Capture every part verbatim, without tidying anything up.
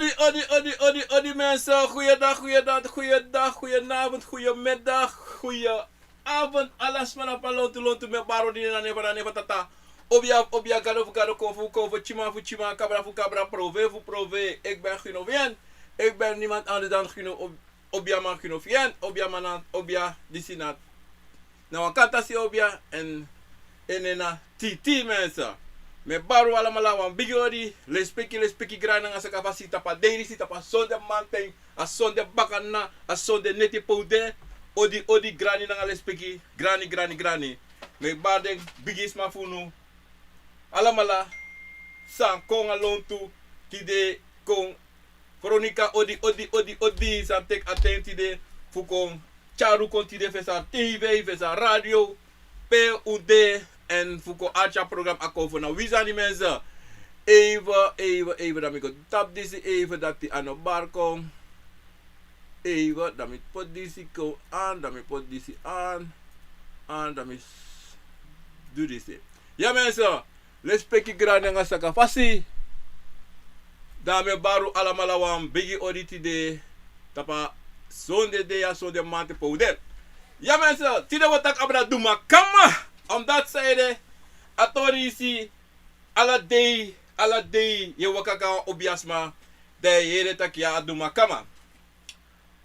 Odi, odi, odi, odi, odi, mensen. Goeiedag, goeiedag, goeiedag, goedenavond, goedemiddag, goedenavond. Ala sma na lontu, lontu, mi e bari odi na never, na never tata. Obia, obia, gado fu gado, konfu, konfu, tyiman fu tyiman, kabra fu kabra, prove fu prove. Ik ben Gino Wien. Ik ben niemand anders dan Gino Ob-, Obiaman Gino Wien. Obiaman na, obia, disi na na wan kantasi obia, èn en nen na Titi, mensen. Mi e bari un alamala wan bigi odi, lespeki, lespeki, grani nanga sakafasi tapu a dei disi, tapu a sonde mamanten, a sonde bakana, a sonde neti powder. Odi, odi, grani nanga lespeki, grani, grani, grani. Mi e bari den bigisma fu unu alamala san kon a lontu tide, kon Veronica, odi, odi, odi, odi, san teki a ten tide fu kon tyari un kon tide fu a T V, fu a radio, pe un de, èn fu kon arki a program A Konfo Na Wi Sani, mensen. Even, even, even, dan mi go tapu disi even dati a no bari kon. Even, dan mi poti disi kon aan, dan mi poti disi aan, aan, dan mi s-, du disi. Ya, mensen. Lespeki, grani nanga sakafasi. Dan mi e bari un alamala wan bigi odi tide, tapu a sonde dei, a sonde mamanten pe un de. Ya, mensen, tide wi o taki abra Dumakama. Omdat san ede, a tori disi, ala dei, ala dei yu e waka kon a wan obiasma, dan yu e yere taki ya a Dumakama.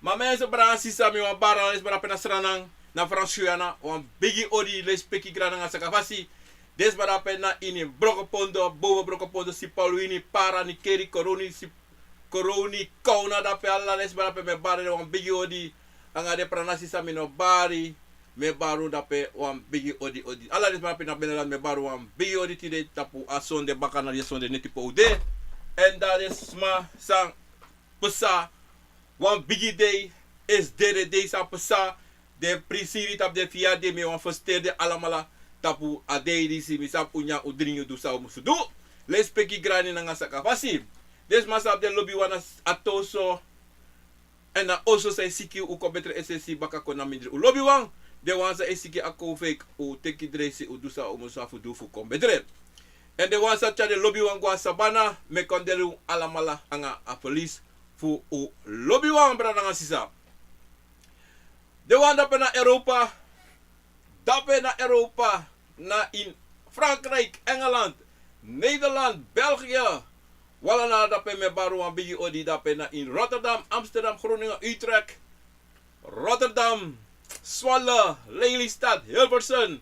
Ma mensen, brada nanga sisa, mi wani bari ala den sma dape na Sranan, na Frans Guyana, wan bigi odi, lespeki, grani nanga sakafasi. Den sma dape na ini Brokopondo, boven Brokopondo, Sipaliwini, Para, Nickerie, Coronie, Sip-, Coronie, Kouna dape, ala den sma dape mi e bari den wan bigi odi. Nanga den, brada nanga sisa, mi no bari, mi e bari un dape wan bigi odi, odi. Ala den sma dape na binnenland, mi e bari un wan bigi odi tide tapu a sonde bakana, a sonde neti pe un de. Èn dan den sma san pasa wan bigi dei, esde den dei san pasa, den prisiri tapu den fia dei, mi wani feliciteri den alamala tapu a dei disi. Mi sabi un nyan, un dringi, un du san un musu du. Lespeki, grani nanga sakafasi. Den sma san abi den lobiwan na s-, a toso, èn na oso san e siki, un kon betre, es'e si baka kon na mindri un lobiwan. Den wan san e siki a kowfeik, un teki dreisi, un du san un musu fu du fu kon betre. Èn den wan san tyari den lobiwan go a sabana, mi e kondolei un alamala nanga a felis fu un lobiwan, brada nanga sisa. Den wan dape na Europa, dape na Europa, na ini Frankrijk, Engeland, Nederland, België. Un alamala dape mi e bari un wan bigi odi, dape na ini Rotterdam, Amsterdam, Groningen, Utrecht, Rotterdam, Zwolle, Lelystad, Hilversum.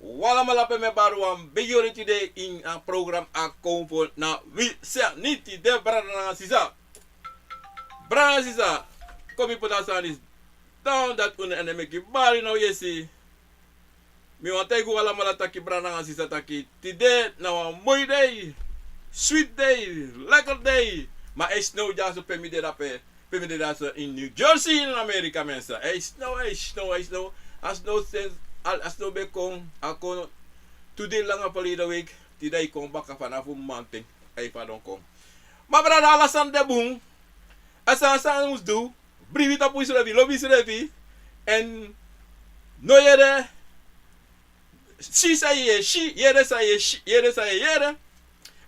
Un alamala dape mi e bari un wan bigi odi tide ini a program A Konfo Na Wi Sani tide, brada nanga sisa. Brada nanga sisa, kon mi poti a sani disi down, dati un no e meki bari na un yesi. Mi wani taigi un alamala taki, brada nanga sisa, taki tide na wan moi dei, switi dei, lekker dei. Ma a e snow dyaso pe mi de dape, pe mi de dyaso ini New Jersey, ini Amerika, mensen. A e snow, a e snow, a e snow. A snow sensi, a, a snow ben kon, a kon tu dei langa, verleden week, tide a e kon baka, fanafu mamanten a e fadon kon. Ma brada, ala sani de bun. A sani san un mus du, bribi tapu yusrefi, lobi yusrefi. Èn no yere, si san yu e si, yere san yu e si, yere san yu e yere.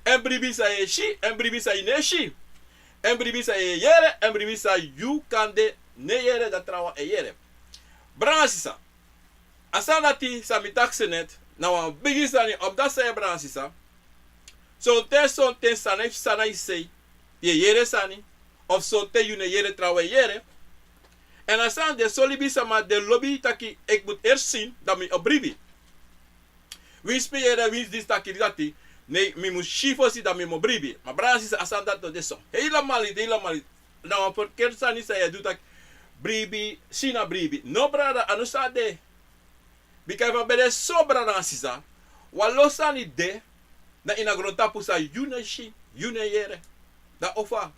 Èn bribi san yu e si, èn bribi san yu no e si. Èn bribi san yu e yere, èn bribi san yu kande no e yere, dan trawan e yere. Brada nanga sisa, a sani dati san mi taki sensi net, na wan bigi sani, omdat san yu e, brada nanga sisa, sonten, sonten sani, efu sani na yu sei, yu e yere sani, of sonten yu no e yere, trawan e yere. Èn a sani de, son libisma den lobi taki, ik moet eerst zien, dan mi o bribi. Winsi mi yere, winsi disi, taki disi, dati, nee, mi mus si fosi, dan mi mu bribi. Ma brada nanga sisa, a sani dati no de so. Helemaal niet, helemaal niet. Na wan verkeerde sani san yu e du, taki bribi, si na bribi. No, brada, a no so a de. Bika efu a ben de so, brada nanga sisa, wan lo sani de na ini a grontapu san yu no e si, yu no e yere. Dan ofa,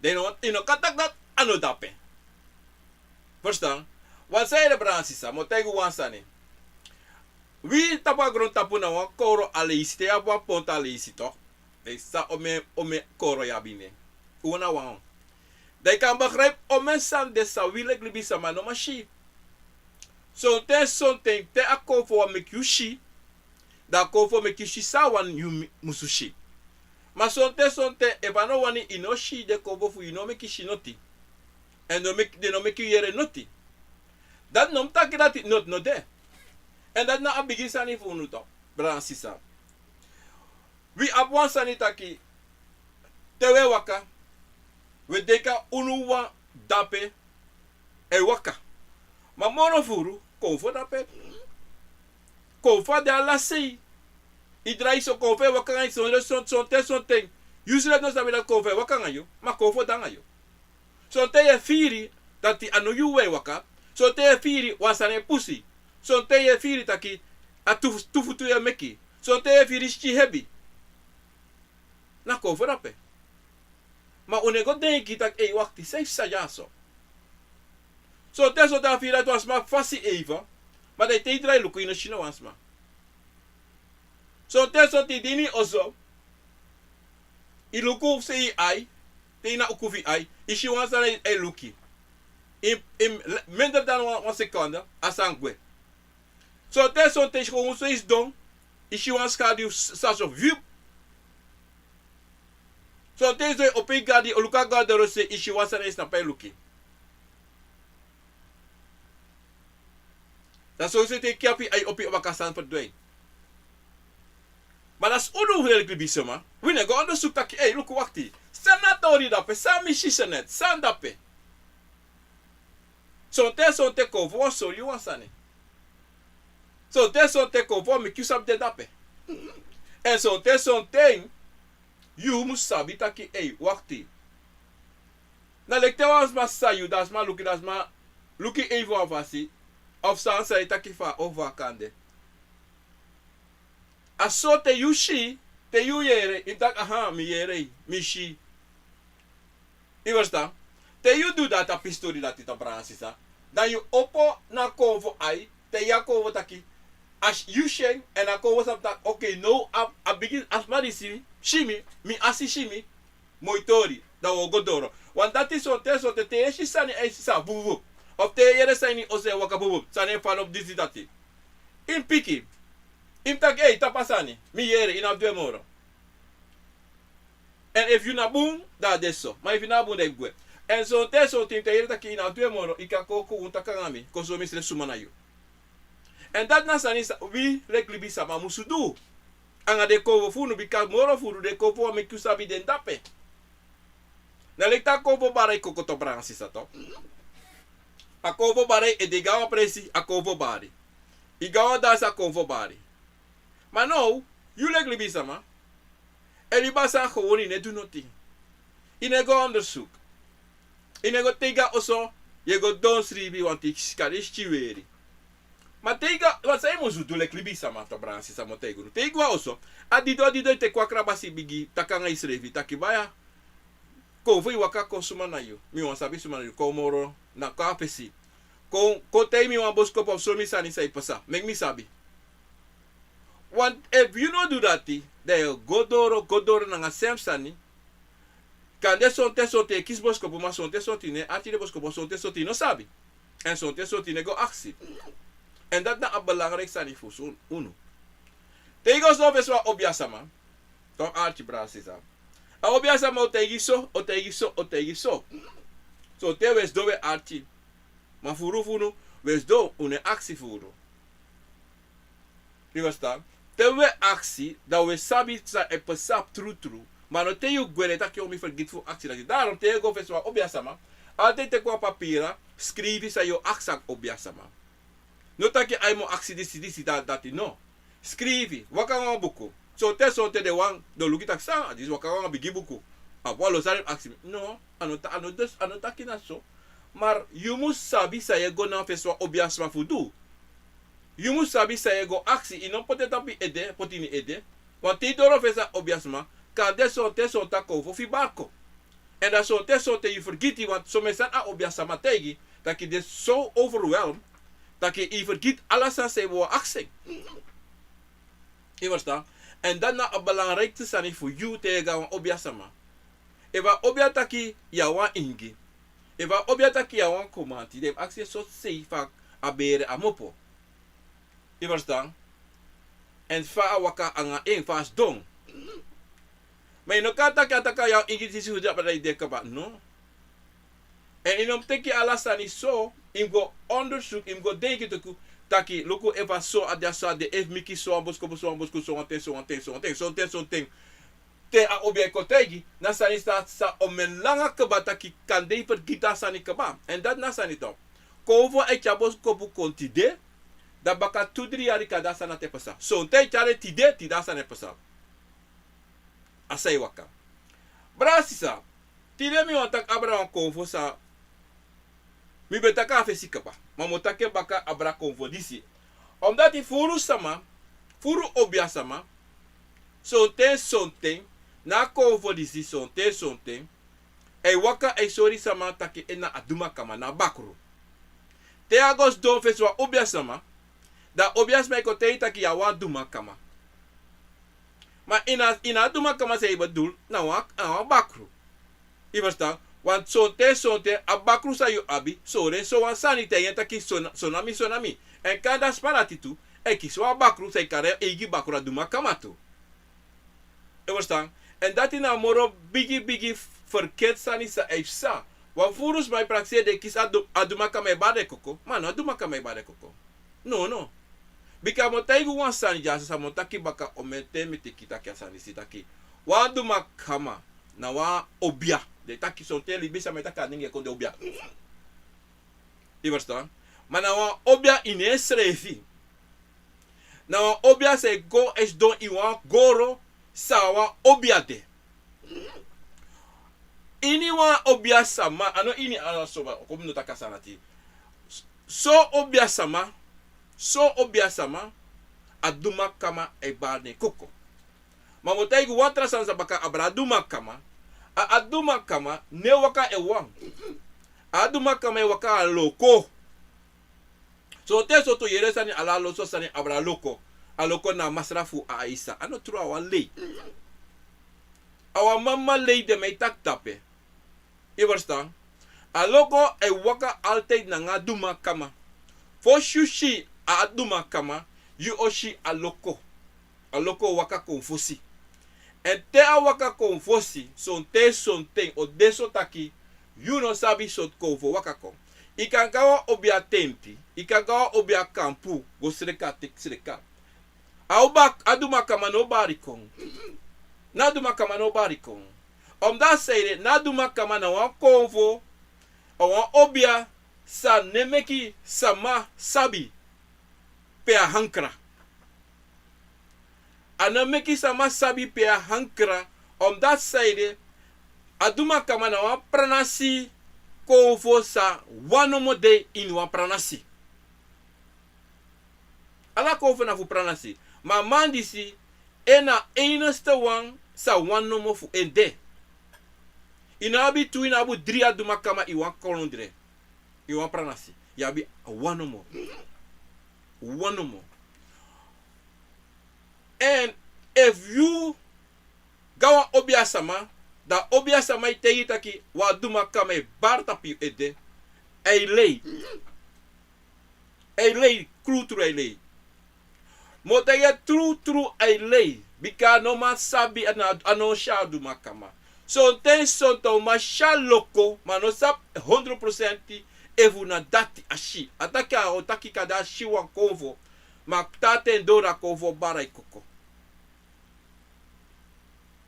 dan yu no, yu no kan taki dati a no de dape. Verstaan? Want san yu e, brada nanga sisa, mi o taigi un wan sani. Wi tapu a grontapu na wan kowru a leisi, te yu abi wan pontu a leisi, toch? Dan yu sabi omeni, omeni kowru yu abi ini en. Un na wan. Dan yu kan begrijp omeni sani de san wi leki libisma no man si. Sonten, sonten te a Konfo wani meki yu si, dan a Konfo meki yu si san a wani yu mi-, musu si. Ma sonten, sonten, efu a no wani, i no si den konfo fu yu, no meki si noti. Èn no meki, den no meki yu yere noti. Dati no mus taki dati noti no de. Èn dati na a bigi sani fu unu tu, brada nanga sisa. Wi abi wan sani taki, te wi e waka, wi e denki a unu wan dape e waka. Ma moro furu, konfo dape. Konfo a de ala sei. I drai so, konfo e waka nanga yu, son, son, sonten, sonten. Yu srefi no sabi dati konfo e waka nanga yu, ma konfo de nanga yu. Sonten yu e firi dati a no yu we waka. Sonten yu e firi wan sani e pusu yu. Sonten yu e firi taki a tu, tu futu yu e meki. Sonten yu e firi sikin hebi. Na konfo dape. Ma un no e go denki taki, ei, wakti, san yu sa dyaso. Sonten, sonten a firi dati wan sma fasi eiva. Ma dan te i drai luku, i no si no wan sma. Sonten, sonten i de ini oso, i luku fu sei i ai, te i na uku fu i ai, i si wan sani e luku i. In, in minder dan wan, wan sekonde, a sani gwe. Sonten, sonten i si kon un sei sidon, i si wan skadu sa so, viup. Sonten i sidon, i opo i gadi, o luku a gordoro se, i si wan sani e snapu e luku i. Dan so i si te i kiya fu i ai opo, i o baka sani ferdwin. Ma dati unu, wi leki libisma, wi no e go ondersuku taki, ei, luku, wakti. San na a tori dape, san mi si so net, san dape. Sonten, sonten konfo wani sori yu wan sani. Sonten, sonten konfo wani meki yu sabi den dape. Èn sonten, sonten yu mus sabi taki, ei, wakti. Na leki te wan sma sa yu, dan a sma luku, dan a sma luku i eiva wan fasi, of san san e taki fu a, of a kande. A so te yu si, te yu yere, i taki, aha, mi yere, mi si. I ferstan? Te yu du dati, a pisi tori dati, brada nanga sisa, dan yu opo na konfo ai, te yu a konfo taki, a si, yu si en, èn a konfo sabi taki, okei, now a, a bigin, a sma disi si mi, mi asi si mi, moi tori, dan wi o go doro. Want dati sonten, sonten te yu e si sani e sisa bubu, of te yu e yere sani ini oso e waka bubu, sani e falopu disi dati. I mus piki, i mus taki, ei, tapu a sani, mi yere, i no abi du en moro. Èn efu yu na bun, dan a de so. Ma efu yu na bun, dan i gwe. Èn sonten, sonten te yu yere taki i no abi du en moro, i kan kon, kon un taki nanga mi, kon sori mi srefi suma na yu. Èn dati na sani san wi leki libisma musu du. Anga den konfo fu unu, bika moro furu den konfo wani meki un sabi den dape. Na leki te a konfo bari e kon, kon tu, brada nanga sisa, tu. A konfo bari, i de go a wan presi, a konfo bari. I go a wan dansi, a konfo bari. Ma now, yu leki libisma, e libi a sani gewon, i no e du noti. I no e go ondersuku. I no e go, te i go a oso, yu e go don sribi, want i si kande i sikin weri. Ma te i go, want san i musu du leki libisma, tu, brada nanga sisa, mi o taigi unu. Te i go a oso, a didon, didon, i teki wan krabasi bigi, taki nanga yusrefi, taki, baya, kon fu i waka, kon suma na yu. Mi wani sabi suma na yu, kon moro, na kon a fesi. Kon, kon taigi mi wan boskopu of sori mi sani san e pasa. Meki mi sabi. Want efu yu no du dati, dan yu o go doro, go doro nanga sem sani. Kande sonten, sonten yu e kisi boskopu, ma sonten, sonten yu no e arki den boskopu, sonten, sonten yu no sabi. Èn sonten, sonten yu no e go aksi. Èn dati na a belangrijk sani fu unu. Te i go sidon fesi wan obiasma, tu, arki, brada nanga sisa. A obiasma o taigi so, o taigi so, o taigi so. Sonten wi e sidon, wi e arki. Ma furu fu unu, wi e sidon, wi no e aksi furu. I ferstan? Te wi e aksi, dan wi e sabi san e pasa trutru. Ma no te yu gwe, dan yu taki, o, mi fergiti fu aksi dati. Daarom te yu e go fesi wan obiasma, altijd teki wan papira, skrifi san yu o aksi a obiasma. No taki, ai, mi o aksi disi, disi, da-, dati, no. Skrifi, waka nanga wan buku. Sonten, sonten den wan, den o luku taki, san, a disi waka nanga wan bigi buku. A wan lo sani aksi mi. No, a no ta-, a no dus, a no taki na so. Ma yu mus sabi san yu e go na fesi wan obiasma fu du. Yu mus sabi san yu e go aksi, i no poti en tapu yu ede, poti ini ede. Want te i doro fesi a obiasma, kande sonten, sonten a konfo firi bari kon. Èn dan sonten, sonten yu fergiti, want somen sani a obiasma taigi, taki den so overwhelm, taki i fergiti ala sani san i bo aksi en. I ferstan? Èn dati na a belangrijk sani fu yu te yu e go na wan obiasma. Efu a obia taki yu na wan ingi. Efu a obia taki yu na wan komanti, den mus aksi en sortu sei fa a bere a mopo. I ferstan? Èn fa a waka nanga en, fa a sidon. Ma yu no kan taki a taki a yu a ingi disi fu di a bra yu de kaba, no. Èn yu no mus teki ala sani so, yu mus go ondersuku, yu mus go denki toku, taki luku efu a so a de, a so a de, efu mi kisi so wan boskopu, so wan boskopu, so wan ten, so wan ten, so wan ten, so wan ten, so wan ten. Te a obia e kon taigi, na sani sa, sa omen langa kaba taki kande yu fergiti a sani kaba. Èn dati na sani tu. Konfo e tyari boskopu kon tide, dan baka tu dri yari kande a sani e pasa. Sonten e tyari en tide, tide a sani e pasa. A san e waka. Brada sisa, tide mi wani taki abra wan konfo san mi ben taki a fesi kaba. Ma mi o taki en baka abra konfo disi. Omdati furu sama, furu obia sama, sonten, sonten, na a konfo disi, sonten, sonten, a e waka, a e sori sama taki en na a dumakama, na a bakru. Te a go sidon fesi wan obia sama, dan a obia sama e kon taigi taki yu na wan dumakama. Ma yu na, yu na a dumakama san yu e bedul, na wan, na wan bakru. Yu ferstan? Want sonten, sonten, a bakru san yu abi, sori en sowan sani, taigi en taki so na, so na mi, so na mi. Èn kande a sma dati tu, e kisi wan bakru, san yu kari en eigi bakru, a dumakama tu. Yu ferstan? Èn dati na a moro bigi, bigi ferketi sani san e psa. Wan furu sma e prakseri den e kisi a du-, a dumakama e bari den koko. Ma no a dumakama e bari den koko. No, no. Bika mi o taigi un wan sani dya, san mi o taki baka omen ten mi teki taki a sani disi taki. Wan dumakama, na wan obia. Den e taki sonten libisama e taki a nengre kon de obia. Yu ferstan? Ma na wan obia ini ensrefi. Na wan obia san e kon e sidon ini wan goro, san wan obia de. Ini wan obia sama, a no ini ala so, ma kon mi no taki a sani dati. So obia sama, so obia sama, a dumakama e bari den koko. Ma mi o taigi un wan tra sani san baka abra a dumakama. A, a dumakama no e waka en wan. A dumakama e waka a loko. Sonten sortu yere sani, ala loso sani abra loko. A loko na a masra fu a aisa. A no tru, a wan lei. A wan mama lei di mi e taki dape. Yu ferstan? A loko e waka altijd nanga a dumakama. Fosi yu si a dumakama, yu o si a loko. A loko o waka kon fosi. Èn te a waka kon fosi, sonten, sonten, o de so taki, yu no sabi sortu konfo waka kon. Yu kan go a wan obia tenti, yu kan go a wan obia kampu, go sreka a teki sreka. A o bak-, a dumakama no o bari kon. Na a dumakama no o bari kon. Omdati san ede, na a dumakama na wan konfo, a wan obia san no e meki sama sabi pe a hankra. A no meki sama sabi pe a hankra, omdati san ede, a dumakama na wan pranasi konfo san wan nomo de ini wan pranasi. Ala konfo na fu pranasi. Ma a man disi, en na a enigste wan san wan nomo fu en de. Yu no abi tu, yu no abi dri a dumakama ini wan kolondre. Ini wan pranasi. Yu abi wan nomo. Wan nomo. Èn efu yu go a wan obia sama, dan a obia sama e taigi yu taki wan dumakama e bari tapu yu ede. A e lei. A e lei, trutru a e lei. Mi o taigi yu trutru a e lei, bika a no man sabi, a no, a no si a dumakama. Sonten, sonten a man si a loko, ma a no sabi hondro prosenti efu na dati a si. A taki a o taki kande a si wan konfo, ma a tan ten doro a konfo bari a koko.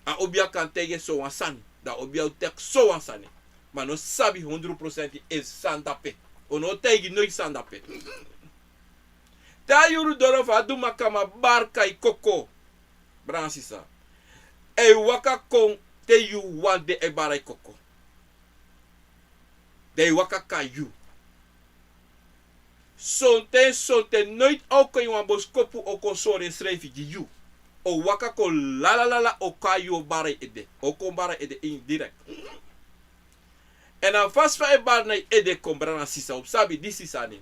A obia kan taigi en sowan sani, dan a obia o taki sowan sani. Ma a no sabi hondro prosenti efu san de dape. A no o taigi noiti san de dape. Te a yuru doro fu a dumakama bari kon a koko, brada sisa, a e waka kon te yu wan de, a e bari a koko. Dan a e waka kon na yu. Sonten, sonten noiti a o kon ini wan boskopu, a o kon sori ensrefi gi yu. A o waka kon lala lala, a o kon na yu, a o bari a yu ede. A o kon bari a yu ede ini direct. Èn a fasi fa a e bari na yu ede kon, brada sisa, un sabi disi sani.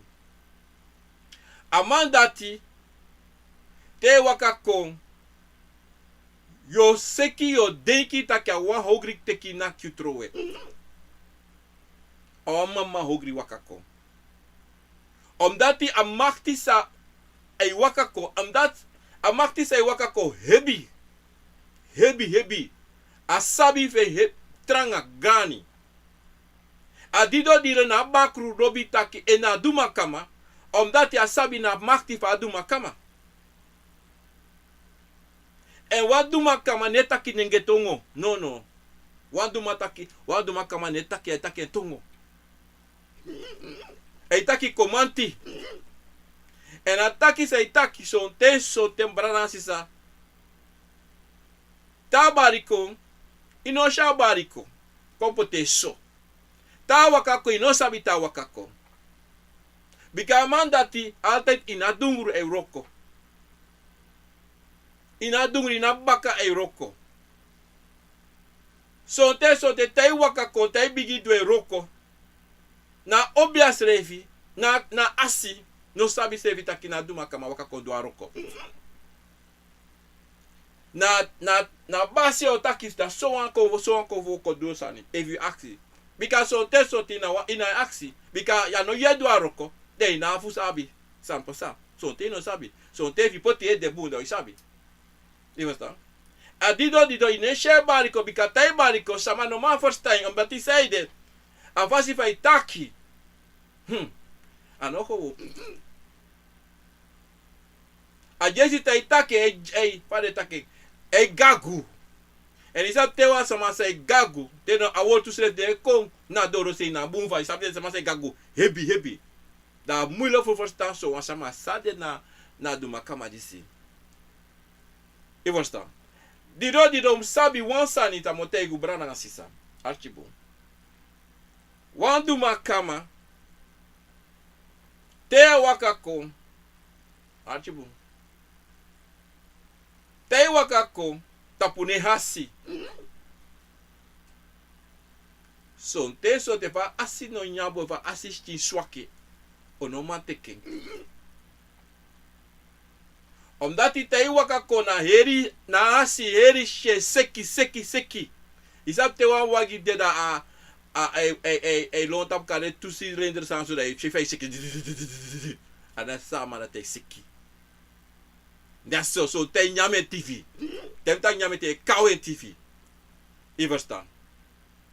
A man dati, te a e waka kon, yu o seki, yu o denki taki a wan ogri teki naki yu trowe. A wan mama ogri waka kon. Omdati a makti san a e waka kon, omdati a makti san a e waka kon hebi. Hebi, hebi. A sabi fu en heri tranga gaani. A didodido na a bakru lobi taki en na a dumakama, omdat a sabi na a makti fu a dumakama. En wan dumakama no e taki nenge tongo. No, no. Wan duma taki, wan dumakama no e taki, a e taki en tongo. A e taki komanti. En a taki san a e taki, sonten, sonten, brada nanga sisa. Te a bari kon, i no si a bari kon. Kon poti en so. Te a waka kon, i no sabi te a waka kon. Bika a man dati, altijd ini a dungru e wroko. Ini a dungru, ini a baka e wroko. Sonten, sonten, te a e waka kon, te a e bigin du en wroko. Na obia srefi, na, na asi, no sabi srefi taki na dumakama waka kon du a wroko. Na, na, na basi o taki taki sowan kon, sowan kon fu kon du sani. Efu i aksi. Bika sonten, sonten i na wan, i na aksi. Bika ya no yere du a wroko. Den i na fu sabi. San pasa. Sonten i no sabi. Sonten efu i poti i ede bun, dan i sabi. I ferstan? A didodido i no e si a e bari kon, bika te a e bari kon, sama no man ferstan en, omdat i sabi de. A fasi fa i taki. Hmm. A no go wopu. A dyesi te a e taki, e, e, fa den e taki, e gagu. En i sabi te wan sama sa e gagu, te no a wortu srefi di e kon na doro sei na bun fa, i sabi te sama sa e gagu hebi, hebi. Dan a muilik fu ferstan so wan sama san de na, na dumakama disi. I ferstan? Didodido, mi sabi wan sani, dan mi o taigi un, brada nanga sisa. Arki bun. Wan dumakama, te a waka kon, arki bun. Te a waka kon tapu nen asi. Sonten, sonten, fa a asi no nyan bun, fa a asi skin swaki, un no man teki en. Omdat te a waka kon na heri, na asi heri skin seki, seki, seki. I sabi te wan wagi dede, a, a, a, a, a, a lon tapu kande tu sidrender san so, dan i si fa i seki. A dati sama dati e seki. Dati so, so te a nyan en tifi. Te a nyan en te a e kaw en tifi. I ferstan?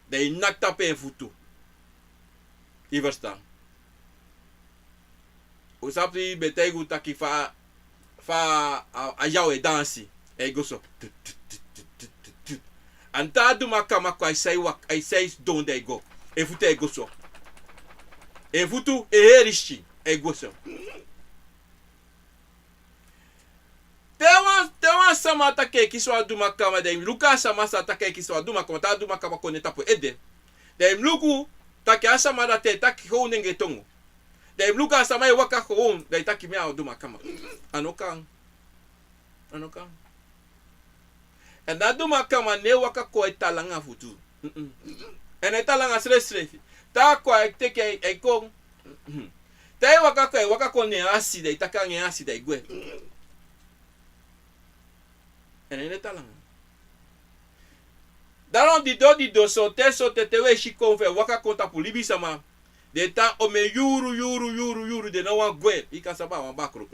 Dan i naki tapu en futu. I ferstan? Un sabi, mi ben taigi un taki fa, fa a, a yaw e dansi. A e go so. Tut, tut, tut. Èn te a dumakama kon, a e sai wak, a e sai sidon, dan a e go. En futu e go so. En futu, en heri skin e go so. Te wan, te wan sama taki a e kisi wan dumakama, dan i mus luku a sama san taki a e kisi wan dumakama, te a dumakama kon na en tapu ede. Dan i mus luku taki a sama dati e taki gewoon nenge tongo. Dan i mus luku a sama e waka gewoon, dan i taki mi a wan dumakama. A no kan. A no kan. Èn a dumakama no e waka kon e tan langa futu. Mm-mm. Èn e tan langa srefsrefi. Te a kon, a e teki, a e kon. Mm-mm. Te a e waka kon, a e waka kon na en asi, dan i taki anga en asi, dan i gwe. Èn a no e tan langa. Daarom didodido, sonten, sonten, te un e si kon fu e waka kon tapu libisama, den tan omen yuru, yuru, yuru, yuru, den no wani gwe, bika san, a wan bakru.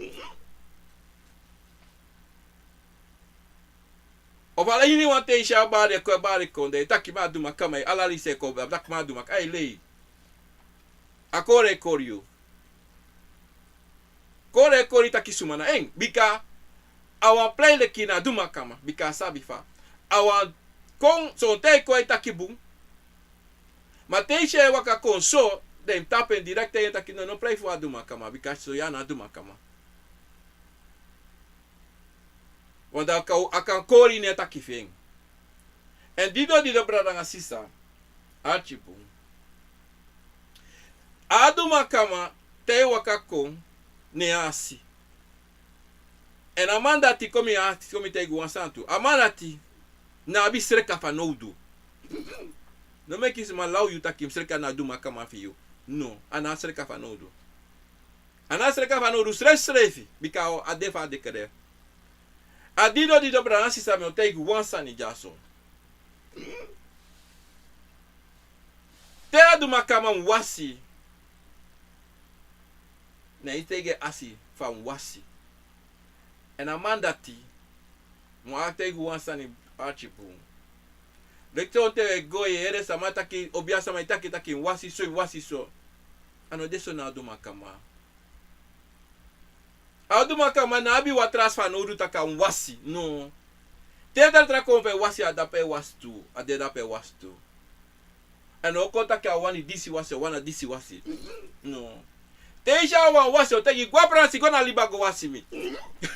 Of ala ini wan ten i si a bari e kon, e bari e kon, dan i taki mi a dumakama, i alali se kon, a taki mi a dumakama, a e lei. A kori e kori yu. Kori e kori taki suma na en, bika a wani plei leki na dumakama, bika a sabi fa a wani kon, sonten a e kon e taki bun. Ma te i si en e waka kon so, dan i mus tapu en direkt, i e taki no, no plei fu a dumakama, bika so ya na dumakama. Want a kan, a kan kori na en taki fu en. Èn didodido, brada nanga sisa, arki bun. A dumakama, te a e waka kon na en asi. Èn a man dati, kon mi, a, kon mi taigi un wan sani tu. A man dati no abi sreka fanowdu. No meki sma law yu taki mi sreka na dumakama fi yu. No, a no abi sreka fanowdu. A no abi sreka fanowdu srefsrefi, bika a de fu a dekede. A didodido, brada nanga sisa, mi o taigi un wan sani dyaso. Te a dumakama mus wasi, na i taigi en asi fa a mus wasi. Èn a man dati, mi o taigi un wan sani, arki bun. Leki te wan ten wi e go, yu e yere sama taki, obia sama e taki, taki mi wasi so, mi wasi so. A no de so na a dumakama. A dumakama no abi wan tra sani fanowdu taki a mu wasi. No. Te a tra tra kon fu e wasi, a dape e wasi tu. A de dape e wasi tu. A no o kon taki a wani disi wasi, a wani disi wasi. No. Te i si a wani wasi, o taigi: Go a pranasi, go na liba go wasi mi.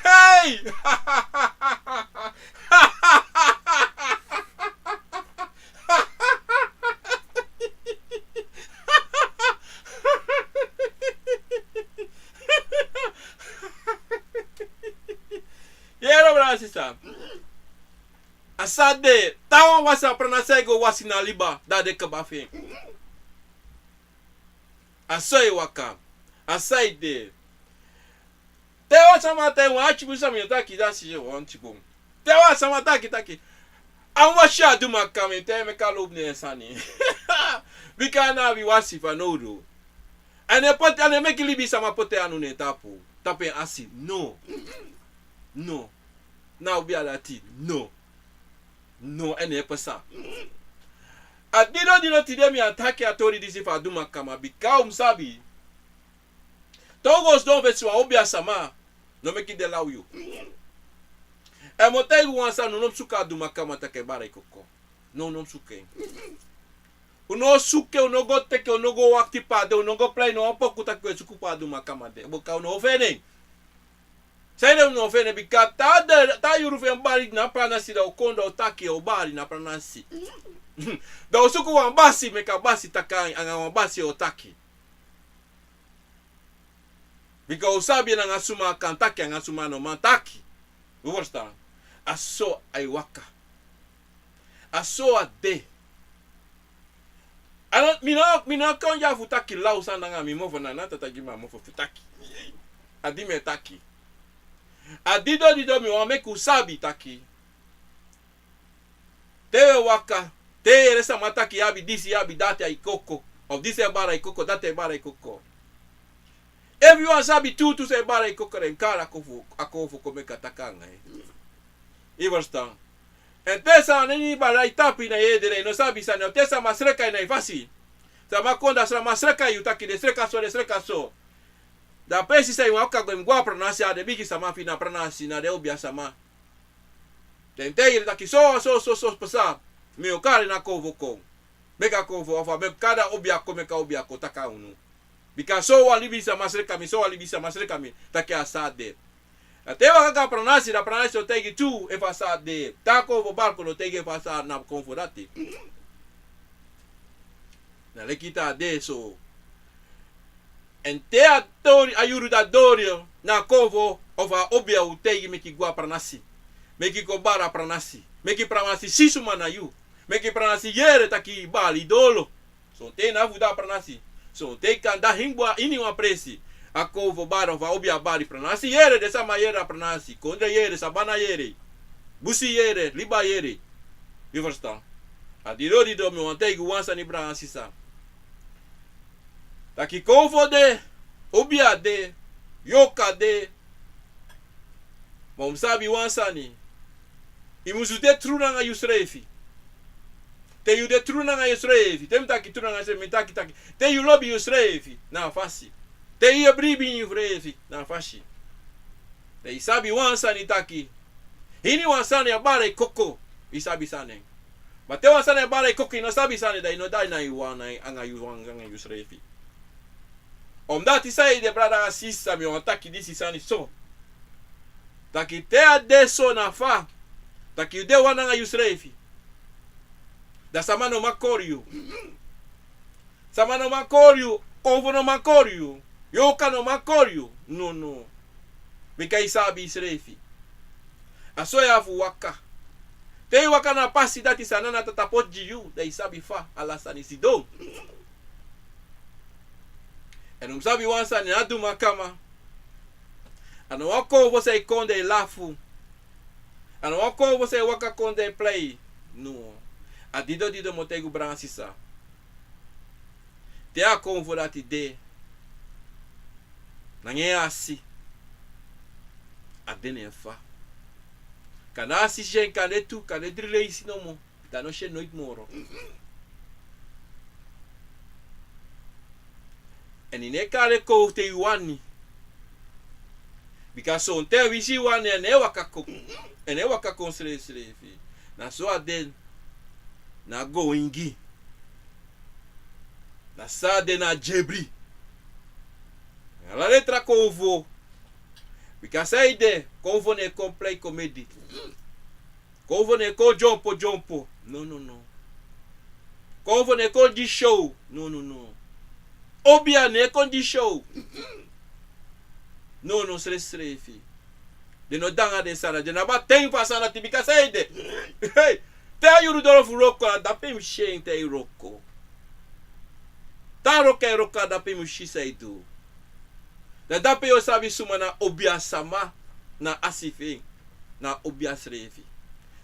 Hey! Yere, brada, sisa. A san de, te a wani wasi a pranasi, a e go wasi na liba, da a de kaba fu en. A so e waka. A san e de. Te wan sama taigi wan ati bun, san mi o taki, dati wan ati bun. Te wan sama taki taki a mu wasi a dumakama, te meki a lobi na en sani. Bika a no abi wasi fanowdu. A no e poti, a no e meki libisama poti en anu na en tapu, tapu en asi. No. No. Na obia dati. No. No, a no e pasa. A didon didon tide mi e taki a tori disi fu a dumakama, bika un mu sabi. Te un go sidon fesi wan obia sama, no meki den law yu. Èn mi o taigi un wan sani, un no mu suku a dumakama taki a e bari koko. No, un no mu suku en. Un no o suku en, un no go teki en, un no go wakti pe a de, un no go prei no wan poku taki un e suku pe a dumakama de. Bika un no o feni en. Sanede un no o feni en? Bika te a de, te a yuru fu en bari na pranasi, da un kon, da un taki a o bari na pranasi. Da un suku wan basi, meki a basi taki, anga wan basi a o taki. Bika un sabi nanga suma a kan taki, anga suma a no man taki. Un ferstan? A so a e waka. A so a de. A no, mi no, mi no kon dya fu taki law sani nanga mi mofo, na a Tata gi mi a mofo fu taki. A di mi e taki. A didon didon mi wani meki un sabi taki. Te yu e waka, te yu e yere sama taki yu abi disi, yu abi dati a i koko. Of disi e bari a i koko, dati e bari a i koko. Efu yu wani sabi tuutuu san e bari a i koko, dan kari a konfo, a konfo kon meki a taki anga yu. Yu ferstan? Èn te san na ini bari a i tapu ini a yu ede, dan yu no sabi sani. Te sama sreka yu na yu fasi. Sama kon, da sama sreka yu taki den sreka so, den sreka so. Da presi san yu wani waka go, yu mu go a pranasi, a den bigi sama fu yu na pranasi, na den obia sama. Den taigi den taki so, so, so, so pasa. Mi o kari na konfo kon. Meki a konfo, ofu a meki kari a obia kon, meki a obia kon taki a unu. Bika so wan libisama sreka mi, so wan libisama sreka mi, taki a san a de. A te yu waka go a pranasi, da pranasi o taigi yu tu efu a san a de. Te a konfo bari kon, no taigi efu a san na konfo dati. Na leki te a de so. Èn te a tori, a yuru dati dori, na a konfo ofu a obia o taigi meki go a pranasi. Meki kon bari a pranasi. Meki pranasi si suma na yu. Meki pranasi yere taki i bari dolo. Sonten na fu de a pranasi. Sonten kan de a ini bun, a ini wan presi. A konfo bari ofu a obia bari, pranasi yere, den sama yere a pranasi. Kondre yere, sabana yere. Busi yere, liba yere. Yu ferstan? A didon didon mi wani taigi un wan sani, brada, sisa. Taki konfo de, obia de, yorka de. Ma un mu sabi wan sani. Yu musu de tru nanga yusrefi. Te yu de tru nanga yusrefi, te mi taki tru nanga yusrefi, mi taki taki, te yu lobi yusrefi, na a fasi. Te yu e bribi ini yusrefi, na a fasi. Dan yu sabi wan sani taki, ini wan sani a bari a i koko, yu sabi san na en. Ma te wan sani a bari a i koko, yu no sabi san na en, dan yu no de na yu wan, na anga yu wan, anga yusrefi. Omdati san ede, brada, sisa, mi wani taki disi sani so. Taki te a de so, na fa taki yu de wan nanga yusrefi. Dan sama no man kori yu. Sama no man kori yu. Konfo no man kori yu. Yorka no man kori yu. No, no. Bika yu sabi yusrefi. A so yu abi fu waka. Te yu waka na a pasi dati san Nana Tata poti gi yu, dan yu sabi fa ala sani sidon. Èn un mu sabi wan sani, na a dumakama, a no wan konfo san e kon dan e lafu. A no wan konfo san e waka kon dan e prei. No. A didon didon mi o taigi un, brada, sisa. Te a konfo dati de, nanga en asi, a de na en fa. Kande a sisi en, kande tu, kande dri leisi nomo. Dan no si en noiti moro. Èn i no e kari en kon te i wani. Bika sonten winsi i wani, a no e waka kon. A no e waka kon srefisrefi. Na so a de, na goingi. Na so a de, na dyebri. Ala den tra konfo. Bika saide, konfo no e kon plei komedi. Konfo no e kon dyompo dyompo. No, no, no. Konfo no e kon gi show. No, no, no. Obia no e kon gi show. No, no, srefisrefi. Den no de nanga den sani dati, den no abi a ten fu a sani dati, bika saide. Hey, te a yuru doro fu wroko, na dape i mu si en te i wroko. Te a wroko e wroko, na dape i mu si san i du. Na dape yu o sabi suma na obia sama, na a si fu en, na obia srefi.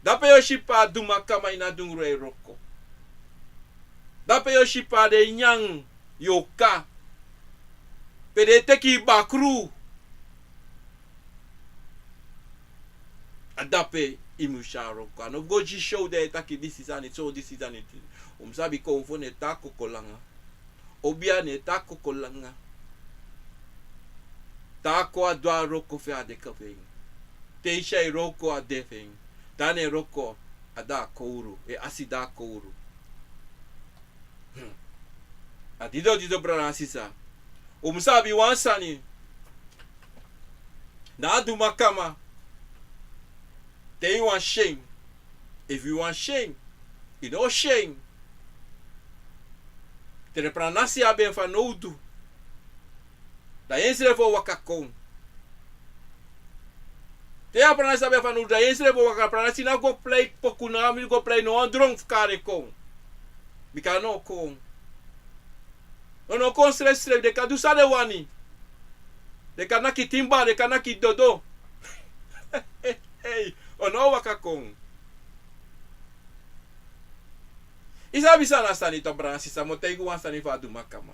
Dape yu o si pe a dumakama ini a dungru e wroko. Dape yu o si pe a den nyan, yoka, pe den e teki bakru. A dape i mu si a wroko. A no go gi show, den e taki disi sani so, disi sani disi. Un mu sabi konfo no e tan koko langa. Obia no e tan koko langa. Te a kon, a du a wroko fu en, a de kon fu en. Te i si a wroko, a de fu en. Te a no e wroko, a de a kowru. En asi de a kowru. Hmm. A didon didon, brada nanga sisa. Un mu sabi wan sani. Na a dumakama, te i wani si en, efu i wani si en, i no o si en. Te den pranasi abi en fanowdu, dan yu ensrefi o waka kon. Te a pranasi abi en fanowdu, dan yu ensrefi o waka. Pranasi no go plei poku, no abi go plei no wan dron fu kari en kon. Bika a no o kon. A no o kon srefisrefi, den kan du san den wani. Den kan naki timba, den kan naki dodo. Hey, a no o waka kon. I sabi san na a sani tu, brada nanga sisa, mi o taigi wan sani fu a dumakama.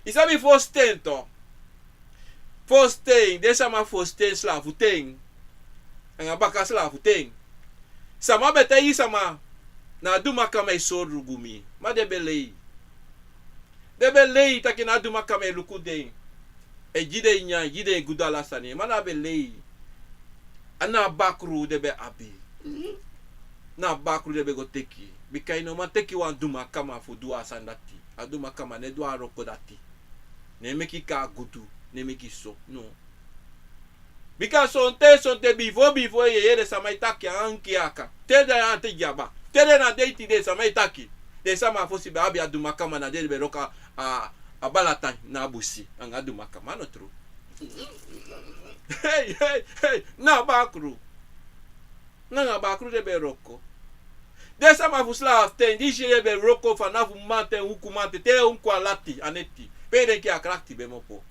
I sabi fositen tu. Fositen, den sama fositen, slafuten. Anga baka slafuten. Sama be taigi sama, na a dumakama e sori unu gi mi. Ma den be lei. Den be lei taki na a dumakama e luku den. E gi den nyan, e gi den gudu, ala sani. Ma na a be lei. A na a bakru den be abi. Na a bakru den be go teki. Bika i no man teki wan dumakama fu du a sani dati. A dumakama no e du a wroko dati. No e meki kon a gudu, no e meki so. No. Bika sonten, sonten, bifo, bifo, i e yere sama e taki anga kiaka. Te den na te gi aba. Te den na dei tide sama e taki. Den sama fosi be abi a dumakama, na den be wroko a, a, a balatan na a busi. Anga a dumakama, no tru. Hey, hey, hey, na a bakru. Nanga bakru den be wroko. Den sama fu slafuten, disi den be wroko fanafu mamanten, uku mamanten, te un kon a lati, a neti. Pe den e kisi a krakti be mu opo.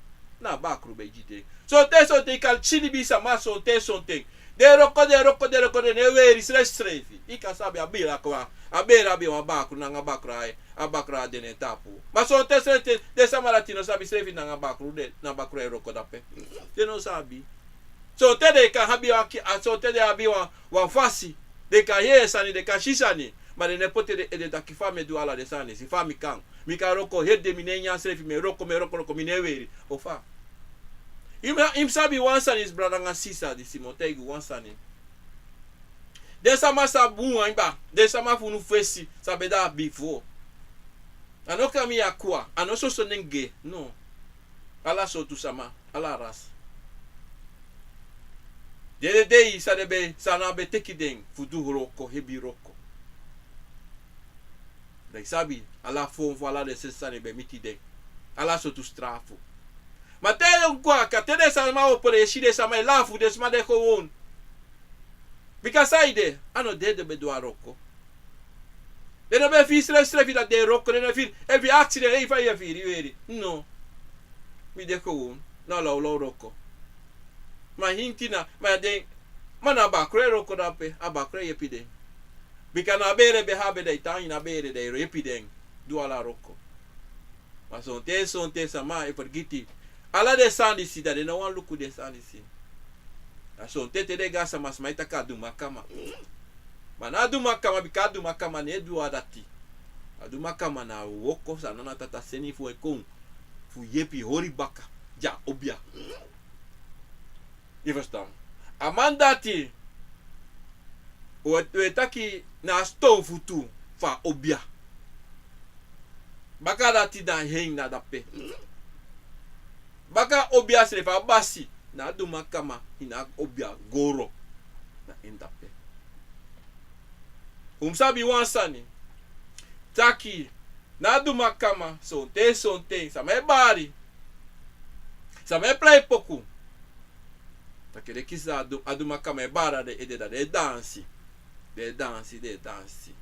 Na bakru be gi den. Sonten, sonten, i kan si libisama, sonten, sonten. Den e wroko, den e wroko, den e wroko, den no e weri srefisrefi. I kan sabi a bira kon, a bira abi wan bakru, nanga bakru a, a bakru a de na en tapu. Ma sonten, sonten, den sama dati no sabi srefi nanga bakru den, na bakru e wroko dape. Den no sabi. Sonten den kan abi wan ki-, a, sonten den abi wan, wan fasi. Den kan yere sani, den kan si sani. Ma den no e poti den ede taki fa mi e du ala den sani disi, fa mi kan. Mi kan wroko heri de, mi no e nyan srefi, mi e wroko, mi e wroko, wroko, mi no e weri. Ofa. I mu, i mu sabi wan sani, brada nanga sisa, disi mi o taigi un wan sani. Den sama sa bun anga i ba, den sama fu unu fesi, sa be de a bifo. A no kon a mi ya kon, a no soso nenge, no. Ala sortu sama, ala rasi. Den de dei san den be, san a be teki den fu du wroko, hebi wroko. Dan i sabi, ala fon fu ala den srefi sani be miti den. Ala sortu strafu. Ma te den kon a kaba, te den sama opo, den e si den sama e lafu, den sama de kon won. Bika saide, a no den den be du a wroko. Den no be firi srefisrefi dati den e wroko, den no firi, efu i aksi den, ei, fa yu e firi, yu e weri. No. Mi de kon won, na lawlaw wroko. Ma hinti na, ma den, ma na bakru e wroko dape, a bakru e yepi den. Bika na bere be abi, dan i tan ini a bere, dan i yepi den du ala wroko. Ma sonten, sonten sama e fergiti ala den sani disi, dan den no wani luku den sani disi. Na sonten te den go a sama, sama e taki a dumakama. Ma na a dumakama, bika a dumakama no e du a dati. A dumakama na a woko san a nana tata seni fu en kon fu yepi hori baka. Di a obia. Yu e ferstan? A man dati, u e, u e taki na a ston futu fu a obia. Baka dati na en na dape. Baka obia srefi a basi, na a dumakama ini a obia goro. Na en dape. Un mus sabi wan sani. Taki, na a dumakama, sonten, sonten, sama e bari. Sama e plei poku. Taki den kisi a du-, a dumakama e bari na den ede, dan den e dansi. Den e dansi, den e dansi.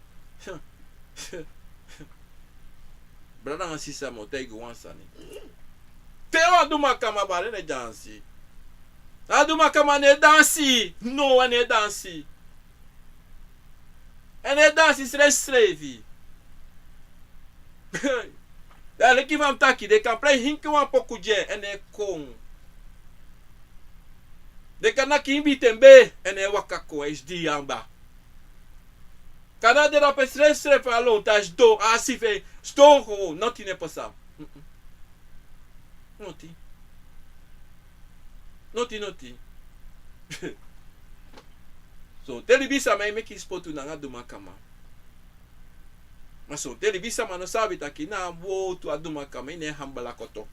Brada nanga sisa, mi o taigi un wan sani. Te wan dumakama bari, en no e dansi. A dumakama no e dansi. No, en no e dansi. En no e dansi srefisrefi. Dan leki fa mi taki, den kan plei hinki wan poku gi en, en no e kon. Den kan naki en biten bee, en no e waka kon, a e sidon a amba. Kan na den dape srefisrefi a lontu, a sidon, a si fu en sidon gewoon, noti no e pasa. Mm-mm. Noti. Noti, noti. Sonten libisama e meki sipotu nanga dumakama. Ma sonten libisama no sabi taki na a wowtu a dumakama, i no e hambala koto.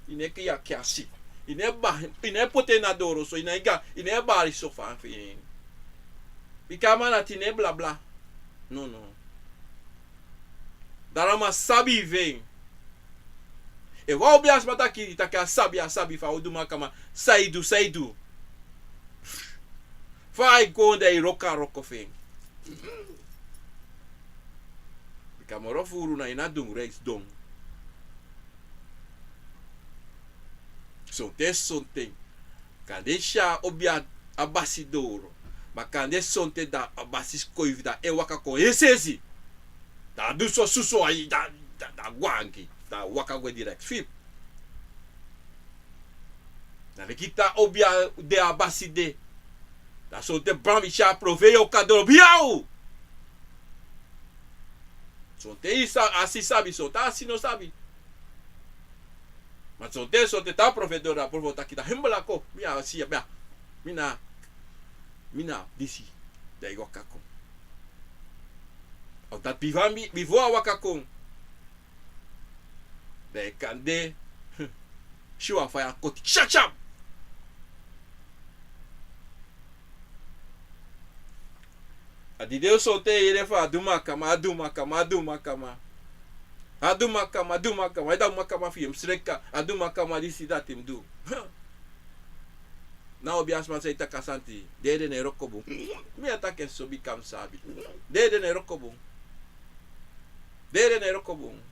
I no e kiyakiyasi. I no e ba-, i no e poti en na doro so, i no e ga, i no e bari so fa en fu en. Bika a man dati no e blabla. No, no. Dati a man sabi fu en. Efu wan obiasma taki, taki a sabi, a sabi fa a o du makama, san i du, san i du. Fa i go, dan i wroko a wroko fu en. Bika moro furu na ini a dungru e sidon. Sonten, sonten. Kande i si a obia, a basi doro. Ma kande sonten dan a basi skoifi, dan en waka kon es'esi. Dan a du so suso, ai, dan, dan, dan a gwe, dan a waka gwe direct. Fip. Dan leki te a obia de, a basi de. Dan sonten bam, i si a profeiti e woka doro biau. Sonten i sa-, a si sabi, sonten a si no sabi. Ma sonten, sonten te a profeiti doro, a profeiti o taki: "Dan hembla kon, mi a si ya, bia. Mi na, mi na disi." Dan i waka kon. Of dati bifo a mi, bifo a waka kon. Dan i kande, si wan faya koti. Sharp, sharp. A dideo sonten e yere fa a du makama, a du makama, a du makama. A du makama, a du makama, a du makama fi en mus reka, a du makama disi dati mus du. Na obiasma sa e taki a santi, den ede no e wroko bun. Mi a taki en so bika mi sabi. Den ede no e wroko bun. Den ede no e wroko bun.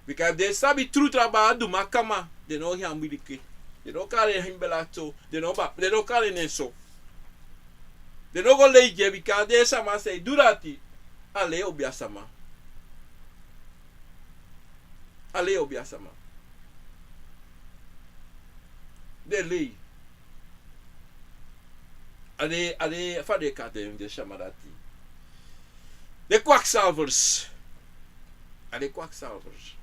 Bika efu den sabi trutru abaa a du makama, den no o hembla en. Den no o kari en hembla so, den no o ba-, den no o kari en so. Den no o go lei gi en, bika den sama sa e du dati, a lei obiasma. A lei obiasma. Den lei. A den, a den, fa den e kari den, den sama dati. Den kwakzalvers. A den kwakzalvers.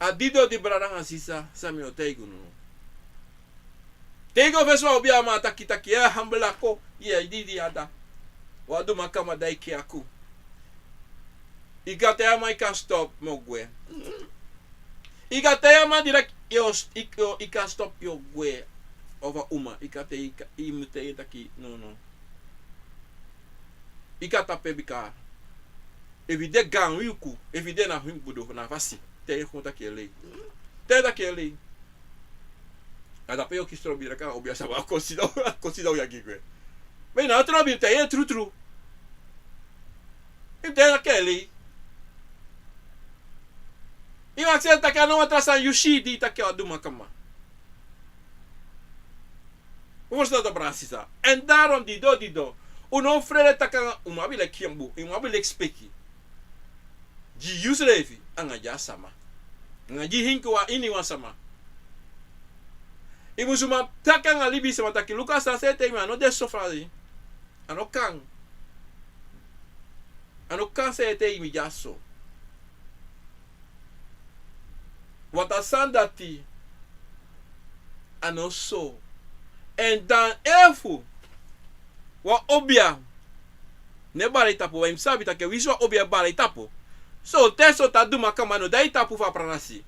A dideo, di brada nanga sisa, san mi o taigi unu. Te i go fesi wan obiasma taki taki, ya hembla kon, ya didi ya da. Wan du makama, dan i kiyakun. I kan taigi a man i kan stop, mi o gwe. I kan taigi a man direct, yo, i, yo, i kan stop, yo gwe. Of a uma, i kan taigi, i kan, i mu taigi taki, no, no. I kan tapu en bika efu i de gaan wiku, efu i de na wi budo, na fasi, taigi en kon taki en lei. Taigi en taki en lei. A dape yo kisi trobi, dan a obiasma o kon sidon, o kon sidon ya gi gwe. Ma i no trobi, taigi en trutru. I mu taigi en taki en lei. I mu aksi en taki a no wan tra sani yu si di i taki a du makama. Un ferstan, brada, sisa. En daarom dideo, dideo, un no frede taki anga, un mu abi leki yambu, un mu abi leki speki. Gi yusrefi, anga gi a sama. Anga gi hinki wan, iniwan sama. I musu man taki anga libisma taki: "Luku a sani san e taigi mi, a no de so fa a de. A no kan." A no kan san yu e taigi mi dyaso. Wan taa sani dati a no so. Èn dan efu wan obia no e bari tapu, wan yu mus sabi taki winsi wan obia e bari tapu, sonten sonten a dumakama no de a tapu fu a pranasi.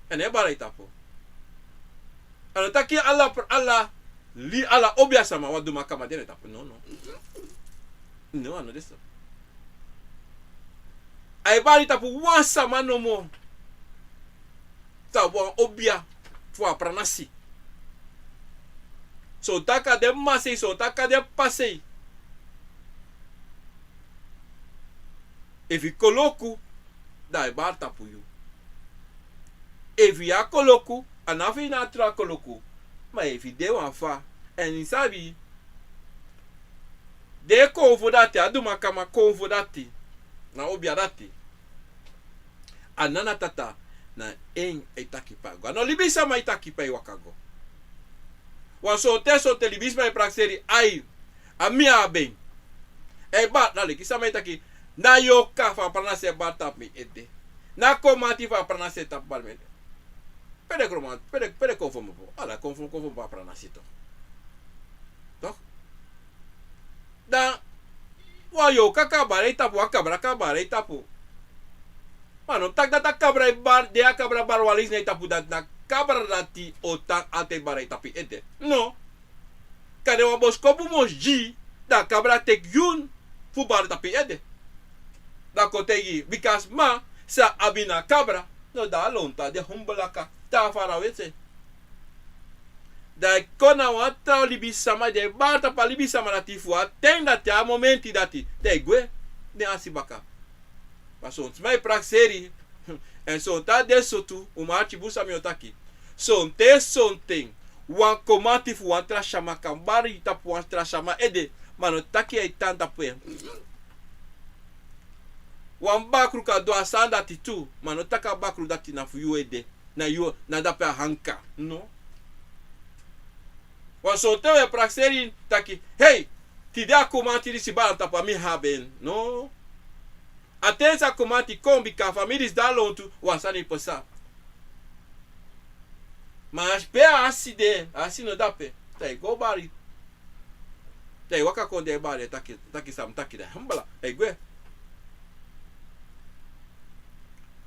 A no e bari tapu. A no taki ala, ala, li, ala obia sama wan dumakama de na tapu. No, no. No, a no de so. A e bari tapu wan sama nomo. Tapu wan obia fu a pranasi. Sonten a kan de masei, sonten a kan de pasei. Efu yu koloku, dan a e bari tapu yu. Efu yu a koloku, a no fu yu na a tra koloku. Ma efu yu de wan fa, èn yu sabi, den konfo dati, a dumakama konfo dati, na obia dati. A nana tata, na en e taki pe a go. A no libisama e taki pe a e waka go. Wan sonten sonten libisma e prakseri, ai, a mi abi en. E bari, na leki sama e taki, na yorka fu a pranasi e bari tapu mi ede. Na komanti fu a pranasi e tapu bari mi ede. Pe den komanti, pe den, pe den konfo mi opo. Ala konfo, konfo mi opo a pranasi tu. Toch? Dan wan yorka kan bari a e tapu, wan kabra kan bari a e tapu. Ma no taki dati a kabra e bari, den a kabra bari wan leisi na a e tapu, dati na kabra dati o tan altijd bari a e tapu yu ede. No. Kande wan boskopu mus gi, dan a kabra teki yuru fu bari tapu yu ede. Dan a kon taigi yu, bika a sma san a abi na kabra, no, dan a lontu, a de humble laka, tan farawe se. Dan a e kon na wan tra libisama, dan a e bari tapu a libisama dati fu a ten dati, a momenti dati, dan a e gwe, ne a si baka. Ma son sma e prakseri, èn sonten a de so tu, un mu arki bun san mi o taki. Sonten sonten wan komanti fu wan tra sama kan bari tapu wan tra sama ede, ma no taki a e tan tapu en. Wan bakru kan du a sani dati tu, ma no taki a bakru dati na fu yu ede. Na yu, na dape a hanka. No. Wan sonten un e prakseri taki, hei, tide a komanti disi bari tapu, a mi abi en. No. A ten san a komanti kon, bika a famiri disi de a lontu, wan sani pasa. Ma pe a asi de, a asi no dape. Dan a e go bari. Dan a e waka kon, dan a e bari, a e taki, taki san mi taki, dan a e hambala, a e gwe.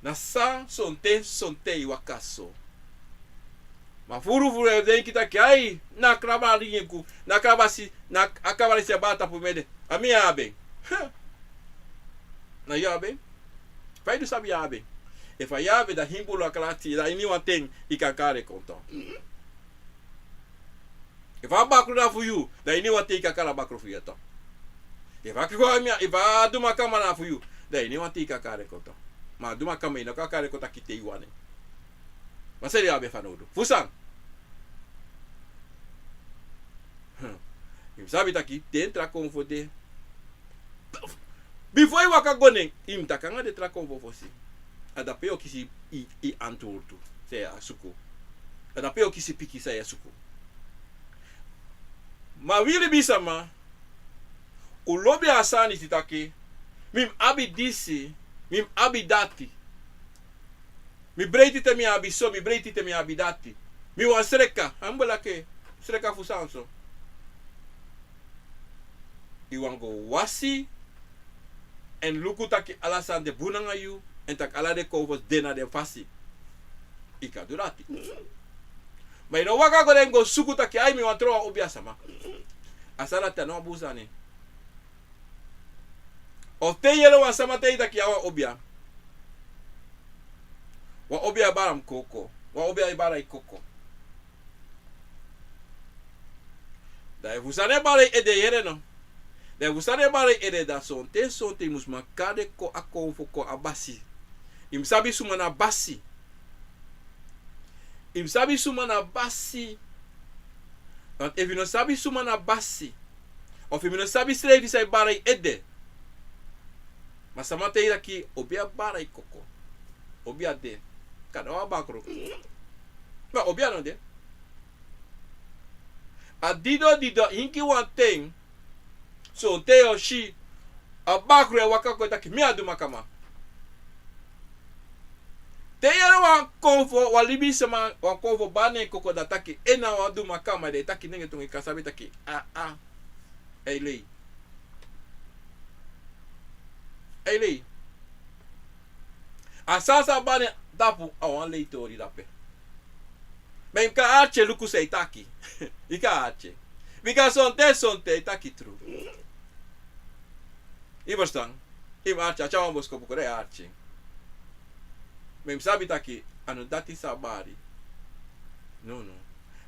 Na san sonten sonten e waka so. Ma furu furu e denki taki, ai, na a kabra lingi, na a kabra si, na a kabra disi e bari tapu mi ede. A mi abi en. Na yu abi en. Fa yu du sabi yu abi en? Efu a yu abi en, dan hii bulu a kaba dati, dan iniwan ten yu kan kari en kon tan. Efu a bakru na fu yu, dan iniwan ten yu kan kari a bakru fu yu tan. Efu a kiko a mi, efu a dumakama na fu yu, dan iniwan ten yu kan kari en kon tan. Ma a dumakama yu no kan kari en kon tan, kiti yu wan nen. Ma san yu abi en fanowdu? Fu san? Hmm. Yu mu sabi taki den tra konfo de. Bifo yu waka go nen, yu mu taki nanga den tra konfo fosi. A dape yu o kisi yu, yu antwortu san yu e suku. A dape yu o kisi piki san yu e suku. Ma wi libisama, un lobi a sani disi taki, mi mu abi disi, mi mu abi dati. Mi breiti te mi abi so, mi breiti te mi abi dati. Mi wani sreka, a mi belaki, sreka fu san so? Yu wani go wasi, èn luku taki ala sani de bun nanga yu, èn taki ala den konfo de na den fasi. Yu kan du dati. Ma yu no waka go den go suku taki, ai, mi wani tron wan obia sama. A sani dati a no wan bun sani. Of te yu yere wan sama taigi taki yu abi wan obia. Wan obia e bari mi koko. Wan obia e bari yu koko. Dan efu san e bari yu ede, yere no. Dan efu san e bari yu ede, dan sonten sonten yu mus man kari den kon, a konfo kon a basi. Yu mus sabi suma na basi. Yu mus sabi suma na basi. Want efu yu no sabi suma na basi, of yu no sabi srefi san e bari yu ede. Ma sama taigi yu taki obia bari yu koko. Obia de. Kande wan bakru. Ma obia no de. A dido dido, inki wan ten. Sonten yu o si A bakru e waka kon e taki: "Mi a dumakama." Te yu yere wan konfo, wan libisma, wan konfo bari en koko, da a taki: "En na wan dumakama." Da yu taki nenge tongo, yu kan sabi taki a, a, a e lei. A e lei. A sani san bari en tapu, a wan lei tori dape. Ma yu kan arki en, luku san yu taki. Yu kan arki en. Bika sonten, sonten yu taki tru. Yu ferstan? Yu mus arki, a tyari wan boskopu kon, da yu arki en. Ma yu mus sabi taki a no dati san bari. No, no.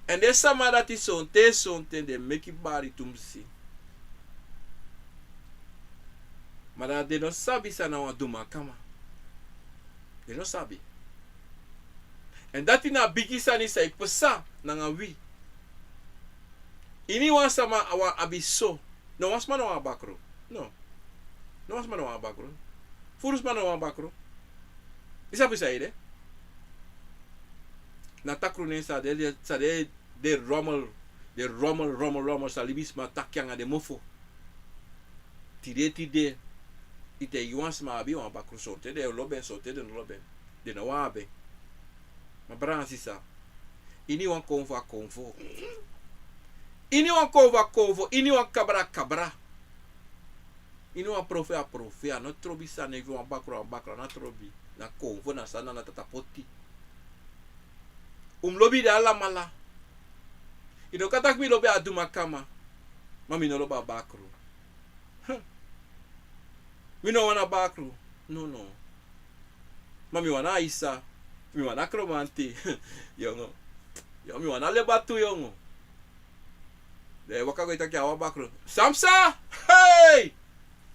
Èn den sama dati sonten, sonten den meki bari tumsi. Ma da den no sabi san na wan dumakama. Den no sabi. Èn dati na a bigi sani san e pasa nanga wi. Iniwan sama wan abi so. No wan sma no wani bakru. No. No wan sma no wani bakru. Furu sma no wani bakru. Yu sabi san ede? Na takru nen san de, san de, den rommel, den rommel, rommel, rommel san libisma taki anga den mofo. Tide, tide, yu taigi wan sma abi wan bakru, sonten den lobi en, sonten den no lobi en. Den no wani abi en. Ma brada nanga sisa, iniwan konfo a konfo. Iniwan konfo a konfo, iniwan kabra a kabra. Iniwan profeti a profeti, a no trobi sani, efu wan bakru a wan bakru, a no trobi. Na konfo, na sani, na tata poti. Un mus lobi den alamala. Yu no kan taki mi lobi a dumakama, ma mi no lobi a bakru. Huh. Mi no wani a bakru. No, no. Ma mi wani a isa. Mi wani a kromanti. Yongo. Yo, mi wani a lebatu, yongo. Den e waka go e taki a wan bakru. Samsa! Hey!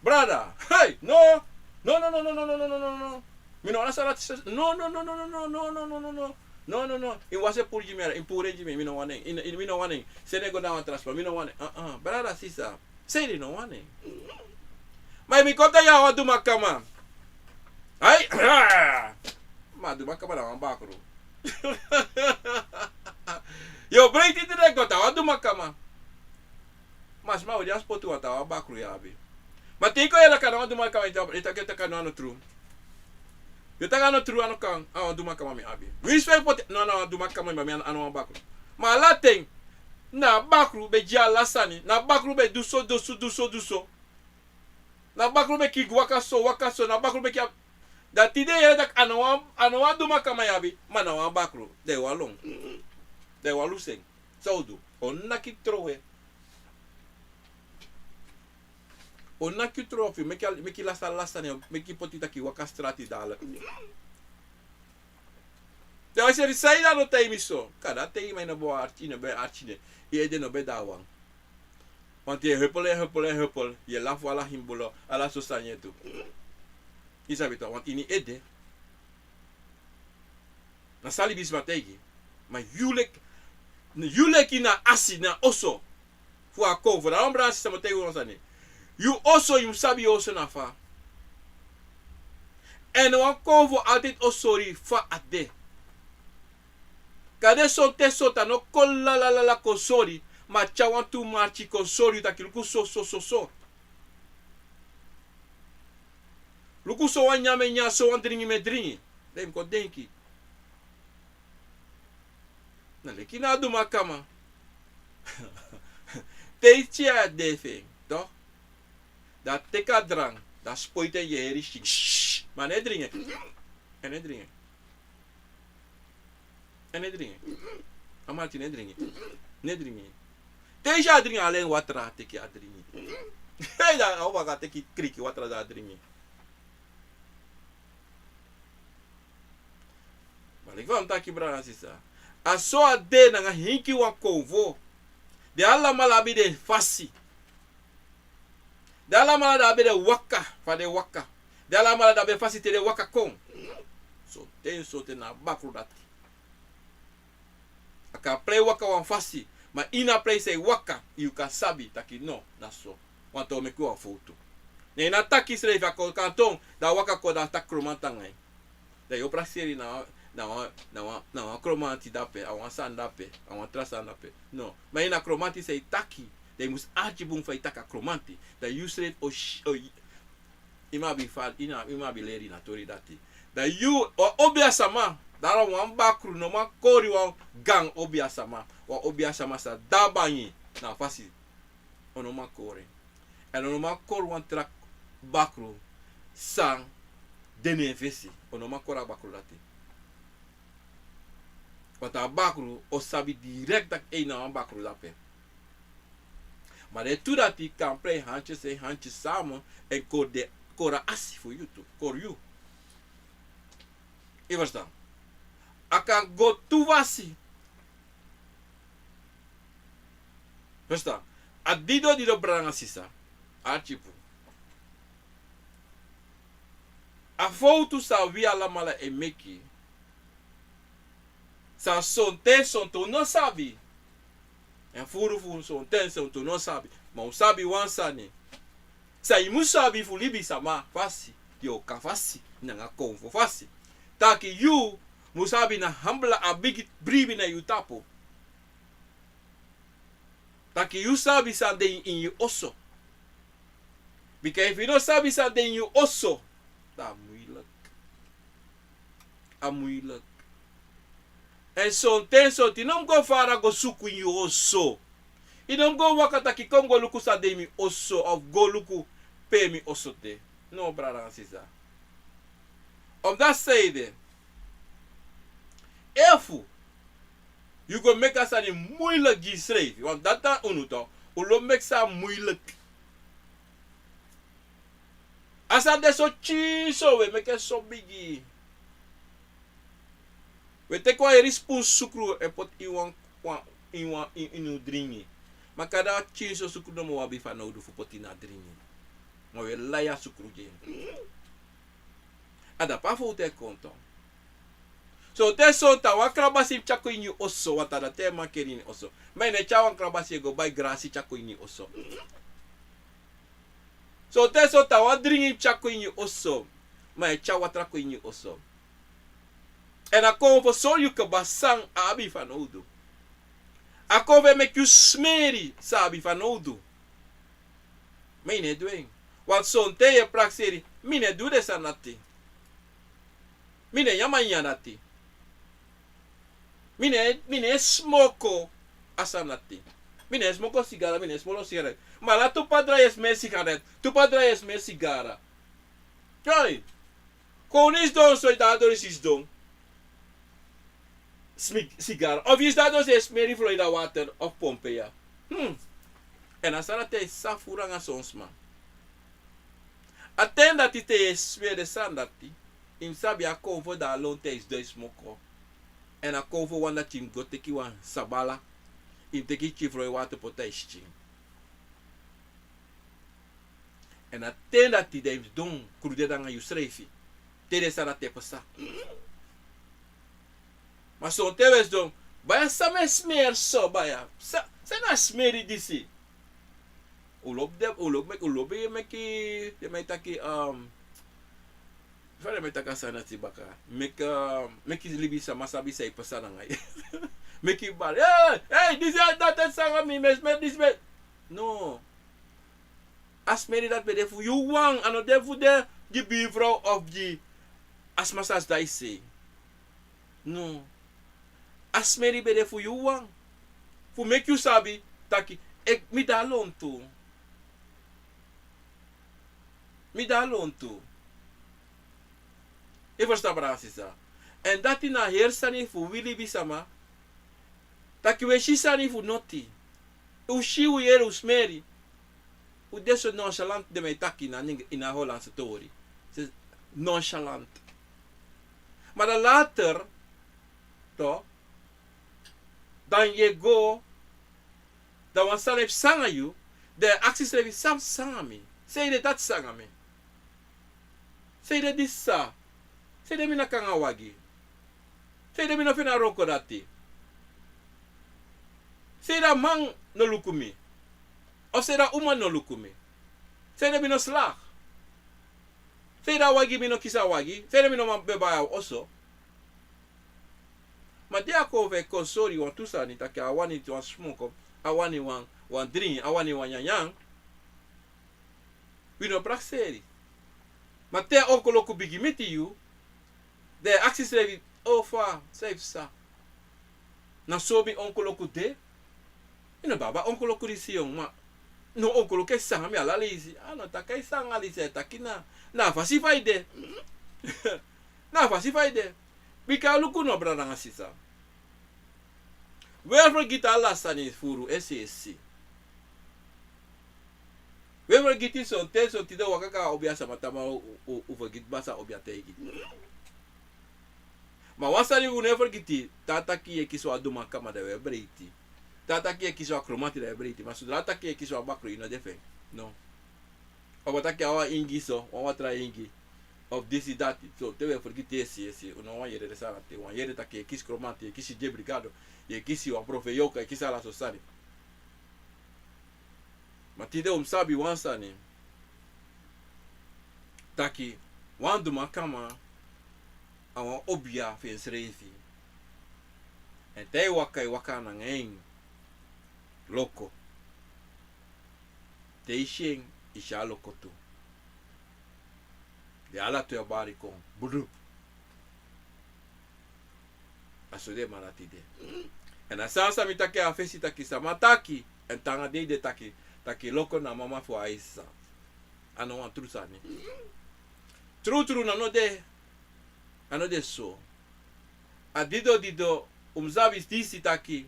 Brada! Hey! No! No, no, no. Mi no wani a sani dati. No, no, no. No, no, no. Yu wasi en puru gi mi, yu puru en gi mi, mi no wani en. Yu, yu, mi no wani en. Seni en go na wan tra sma, mi no wani en. Ah, ah. Brada, sisa. Seni no wani en. Ma yu mi kon taki a wan dumakama. Ai, ah! Ma dumakama na wan bakru. Yu o breiti tide kon taki a wan dumakama. Ma sma, wi de a spotu, wan taa wan bakru yu abi. Ma te yu kon yere taki a no wan dumakama, yu taki, yu taki a no tru. Yu taki a no tru, a no kan, a wan dumakama mi abi. Winsi fa yu poti, no, a no wan dumakama mi abi, a no wan bakru. Ma ala ten, na bakru be gi ala sani, na bakru be du so, du so, du so, du so. Na bakru meki yu waka so, waka so, na bakru meki a. Da tide yu yere taki a no wan, a no wan dumakama yu abi, ma na wan bakru. Da yu wani lon. Da yu wani lusu en. San un o du? Un o naki trowe. Un o naki trowe, meki a, meki lasa, lasa, ne, meki poti taki waka strati dala. Da yu seri, san yu dati no taigi mi so? Kaba, taigi mi, yu no bo arki, yu no bo arki, ne. Yu ede no bo de a wan. Want yu e hupel, yu e hupel, yu e hupel. Yu e lafu ala himbolo, ala so sani yu e du. Yu sabi toch, want ini ede. Na san libisma taigi. Ma yu leki, yu leki na asi, na oso. Fu a konfo, da wan brada nanga sisa, mi o taigi wan sani. Yu oso, yu mus sabi yu oso na fa. Èn wan konfo altijd o sori fa a de. Kande sonten sota no kon lala lala kon sori, ma tyari wantu marki kon sori yu taki luku so, so, so, so. Luku so wan nyan mi e nyan, so wan dringi mi e dringi. Da yu mus kon denki. Na leki na a dumakama. Te yu tyai a dede fu en, toch? Da a teki a drank, da a spoiti en, yu e heri sing. Shh! Ma a no e dringi en. A no e dringi en. A no e dringi en. A marki no e dringi en. No e dringi en. Te yu si a dringi, alen watra a teki a dringi. Hei, da a o waka teki kriki watra da a dringi. Ma leki fa mi taki, brada nanga sisa, a so a de nanga hinkiwan konfo. Den alamala abi den fasi. Den alamala abi den waka, fa den waka. Den alamala abi den fasi te den waka kon. Sonten, sonten na bakru dati. A kan prei waka wan fasi, ma ini a prei san yu waka, yu kan sabi taki no, na so. Want a o meki wan fowtu. Ne yu no taki srefi, a kon kanton, da a waka kon, da a taki kromanti nanga yu. Da yu o prakseri na, na wan, na wan, na wan kromanti dape, a wan sani dape, a wan tra sani dape. No. Ma ini a kromanti san yu taki, da yu mus arki bun fa yu taki a kromanti. Da yu srefi o si, o, I mu abi fa, i na, i mu abi leri na tori dati. Dan yu, wan obiasama, dati wan bakru no man kori wan gan obiasama. Wan obiasama sa de a bangi na a fasi. Un no man kori. Èn un no man kori wan tra bakru san de na en fesi. Un no man kori a bakru dati. Want a bakru o sabi direkt taki ei, na wan bakru de ape. Ma den tu dati kan prei handjes en handjes samen èn kori den, kori a asi fu yu tu, kori yu. Yu ferstan? A kan go tu fasi. Ferstan? A didon, didon, brada nanga sisa. Arki bun. A fowtu san wi alamala e meki, san sonten, sonten un no sabi. Èn furu fu sonten, sonten un no sabi. Ma un sabi wan sani. San yu mu sabi fu libisama fasi, Yorka fasi, nanga Konfo fasi. Taki yu mu sabi na hambla a bigi bribi na yu tapu. Taki yu sabi san de ini yu oso. Bika efu yu no sabi san de ini yu oso, dan a muilik. A muilik. Èn sonten, sonten yu no mu go fara go suku ini yu oso. Yu no mu go waka taki kon go luku san de ini mi oso, of go luku pe mi oso de. No, brada nanga sisa. Of dati saide, efu yu go meki a sani muilik gi yusrefi, want dati na unu tu, un lobi meki sani muilik. A sani de so pikin so, un e meki en so bigi. Un e teki wan heri spun sukru e poti ini wan, wan, ini wan, ini, ini un dringi. Ma kande a pikin so sukru nomo un abi fanowdu fu poti ini a dringi. Ma un e lai a sukru gi en. A dape a fowtu e kon tu. Sonten, sonten wan krabasi e tyari kon ini yu oso, want a dati e mankeri ini oso. Ma yu no e tyari wan krabasi e go bai grasi tyari kon ini yu oso. Sonten, sonten wan dringi e tyari kon ini yu oso. Ma yu e tyari watra kon ini yu oso. Èn a kon fu sori yu kaba san a abi fanowdu. A kon fu e meki yu smeri san a abi fanowdu. Ma yu no e du en. Want sonten yu e prakseri, mi no e du den sani dati. Mi no e nyan a nyanyan dati. Mi no e, mi no e smoko a sani dati. Mi no e smoko sigara, mi no e smoko sigara. Ma na tu padra yu e smeri sigara. Tu padra yu e smeri sigara. Hey! Kownu sidon so, yu dati doro sidon. Smi-, sigara. Of yu sidon so e smeri Florida water of Pompeia. Hmm. Èn a sani dati e sori furu nanga son sma. A ten dati te yu e smeri den sani dati, yu mus sabi a Konfo de a lontu e sidon e smoko. Èn a Konfo wani dati yu mus go teki wan sabala, yu mus teki pikin Florida water poti a yu skin. Èn a ten dati den e sidon kruderi nanga yusrefi. Te den sani dati e pasa. Ma sonten un e sidon, baya, san mi e smeri so, baya? San, san na smeri disi? Un lobi den, un lobi meki, un lobi meki, den man e taki, um, fa den man e taki a sani dati baka? Meki, um, meki libisama sabi san e pasa nanga yu. Meki bari. Hey, hey, disi a dati sanga mi, mi e smeri disi, mi e. No. A smeri dati ben de fu yu wan, a no de fu den, gi buurvrouw of gi a sma san sidon a yu sei. No. A smeri ben de fu yu wan. Fu meki yu sabi taki, eh, mi de a lontu. Mi de a lontu. Yu e ferstan, brada, sisa? Èn dati na a heri sani fu wi libisama. Taki un e si sani fu noti. Un si, un yere, un smeri. Un de so nonchalant, den man e taki na, na Hollandse tori. Se nonchalant. Ma dan later, toch, dan yu e go, dan wan sani e pasa nanga yu, dan yu e aksi yusrefi, san pasa nanga mi? Sanede dati pasa nanga mi? Sanede disi pasa? Sanede mi no kon nanga wagi? Sanede mi no feni a wroko dati? Sanede a man no luku mi? Of sanede a uma no luku mi? Sanede mi no slaag? Sanede a wagi, mi no kisi a wagi? Sanede mi no man ben bai a oso? Ma di a kon fu e kon sori wan tu sani, taki a wani wan smoko, a wani wan, wan dringi, a wani wan nyanyan, wi no prakseri. Ma te a onkoloku bigin miti yu, dan yu e aksi yusrefi: o fa, san yu psa? Na so mi onkoloku de? Yu no ben abi a onkoloku disi, yu, ma no onkoloku e sanga mi ala leisi. A no taki a e sanga leisi, a e taki na, na a fasi fa yu de. Na a fasi fa yu de. Bika luku no, brada nanga sisa. Wi e fergiti ala sani furu esi esi. Wi e fergiti sonten, sonten tide waka kon a obiasama tapu, u, u, u fergiti baka san obia taigi. Ma wan sani wi no e fergiti, te a taki yu e kisi wan duman kama, dan wi e breiti. Te a taki yu e kisi wan kromanti, dan wi e breiti. Ma sodra a taki yu e kisi wan bakru, yu no de fu en. No. Of a taki a wan ingi so, wan watra ingi. Of disi dati. So, te wi e fergiti esi esi, u no wani yere den sani dati. Wan yere taki yu e kisi kromanti, yu e kisi dyebrigado, yu e kisi wan profe yoka, yu e kisi ala so sani. Ma tide un mus sabi wan sani. Taki, wan duman kama a wan obia fu ensrefi. Èn te yu waka, yu waka nanga en loko. Te yu si en, yu si a loko tu. Den ala tu e bari kon. Budup. A so den man dati de. Èn a sani san mi taki a fesi, taki sama taki, èn te nanga dei den taki, taki loko na mama fu a sisa. A no wan tru sani. Trutru, na no de. A no de so. A dido dido, un mus sabi disi taki,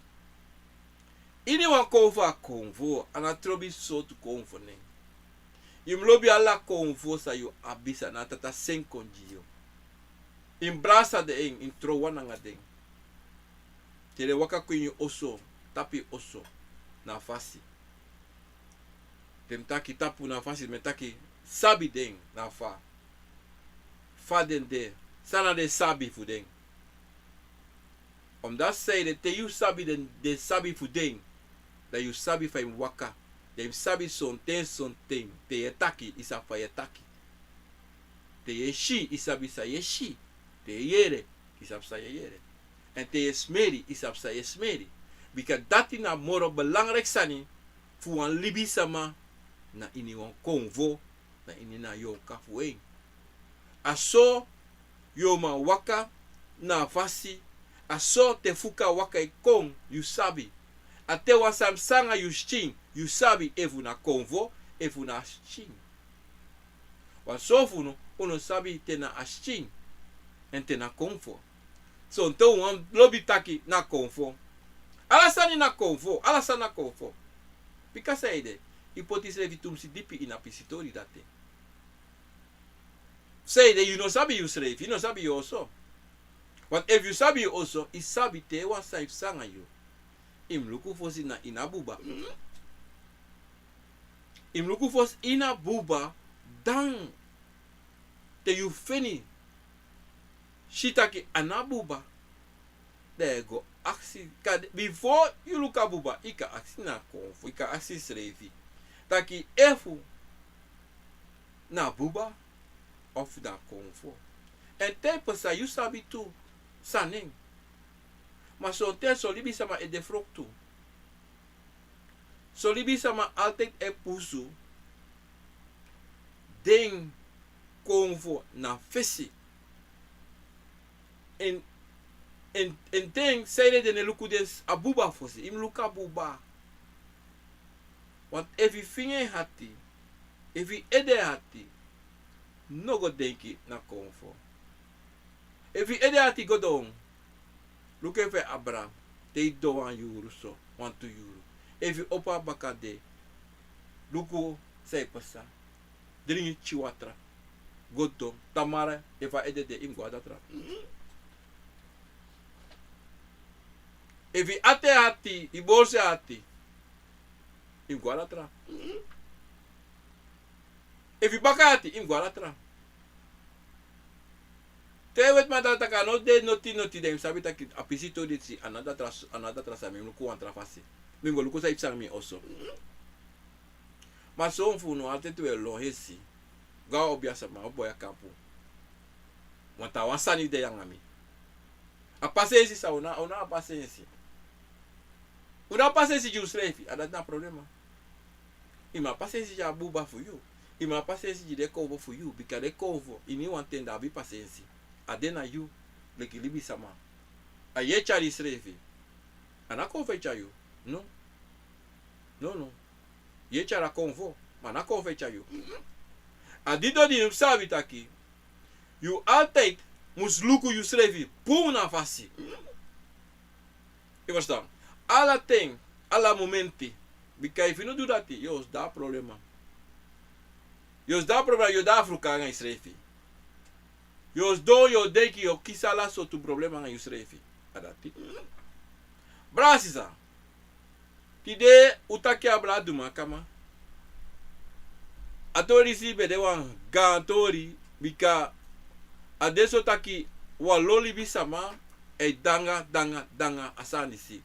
ini wan konfo, a konfo, a no trobi sortu konfo nen. Yu mus lobi ala konfo san yu abi, san na Tata Sen kon gi yu. Yu mus brasa den, yu mus trowan nanga den. Te den waka kon ini yu oso, tapu yu oso, na fasi. Den mus taki tapu na fasi, mi e taki sabi den na fa. Fa den de, san na den sabi fu den. Omdat sanede te yu sabi den, den sabi fu den, dan yu sabi fa yu mus waka. Dan yu mus sabi sonten, sonten, te yu e taki, yu sabi fa yu e taki. Te yu e si, yu sabi san yu e si. Te yu e yere, yu sabi san yu e yere. Èn te yu e smeri, yu sabi san yu e smeri. Bika dati na moro belangrijk sani fu wan libisama na ini wan konfo, na ini a yonka fu en. A so yu o man waka na a fasi, a so te fuka waka e kon, yu sabi. A te wan sani sanga yu skin, yu sabi efu na konfo, efu na skin. Wan son fu unu, un no sabi te na a skin, èn te na konfo. Sonten un wani lobi taki na konfo. Ala sani na konfo, ala sani na konfo. Bika sanede, yu poti yusrefi tumsi dipi ini a pisitori dati. Sanede, yu no sabi yusrefi, yu no sabi yu oso. Want efu yu sabi yu oso, yu sabi te wan sani fu sanga yu, yu mus luku fosi na ini a buba. Yu mus luku fosi ini a buba, dan te yu feni si taki a no a buba, dan yu e go aksi. Kande bifo yu luku a buba, yu kan aksi na konfo, yu kan aksi yusrefi taki efu na a buba of na konfo. Èn te yu pasa, yu sabi tu san nen. Ma sonten son libisama e de froktu. Son libisama altijd e pusu den konfo na fesi. Èn, èn, èn den sanede den e luku den a buba fosi. Yu mus luku a buba. Want efu yu finga en hati, efu yu ede hati, no go denki na konfo. Efu yu ede hati go don, luku efu en abra, te yu don wan yuru so, wantu yuru. Efu yu opo a baka de, luku san e pasa. Dringi pikin watra. Go don, tamara, efu a ede de, yu mus go a datra. Efu yu ati e hati, yu borsu e hati, yu mus go a datra. Efu yu baka e hati, yu mus go a datra. Te wetiman dati taki a no de noti noti, dan yu mus sabi taki a pisitori disi a no a datra, a no a datra sani, mi mus luku wan tra fasi. Mi mus go luku san yu psa nanga mi oso. Ma son fu unu altijd un e lon hesi. Go a obiasama, o boi a kampu. Want a wan sani de nanga mi. A pasensi san un no, un no abi pasensi. Un no abi pasensi gi unsrefi, a dati na problema. Yu mus abi pasensi gi a buba fu yu. I man pasensi gi den konfo fu yu, bika den konfo ini wan ten dan abi pasensi. A de na yu, leki libisama. A yu e tyari yusrefi. A na konfo e tyari yu. No. No, no. Yu e tyari a konfo, ma a na konfo e tyari yu. A didon di yu mus sabi taki yu altijd mus luku yusrefi bun na fasi. Yu ferstan? Ala ten, ala momenti. Bika efu yu no du dati, yu o sidon na problema. Yu o sidon na problema, yu o de na fruka anga yusrefi. Yu o sidon, yu o denki, yu o kisi ala sortu problema anga yusrefi. A dati. Brada, sisa. Tide un taki a brada Dumakama. A tori disi ben de wan gaan tori, bika a de so taki wan lo libisama e danga, danga, danga a sani disi.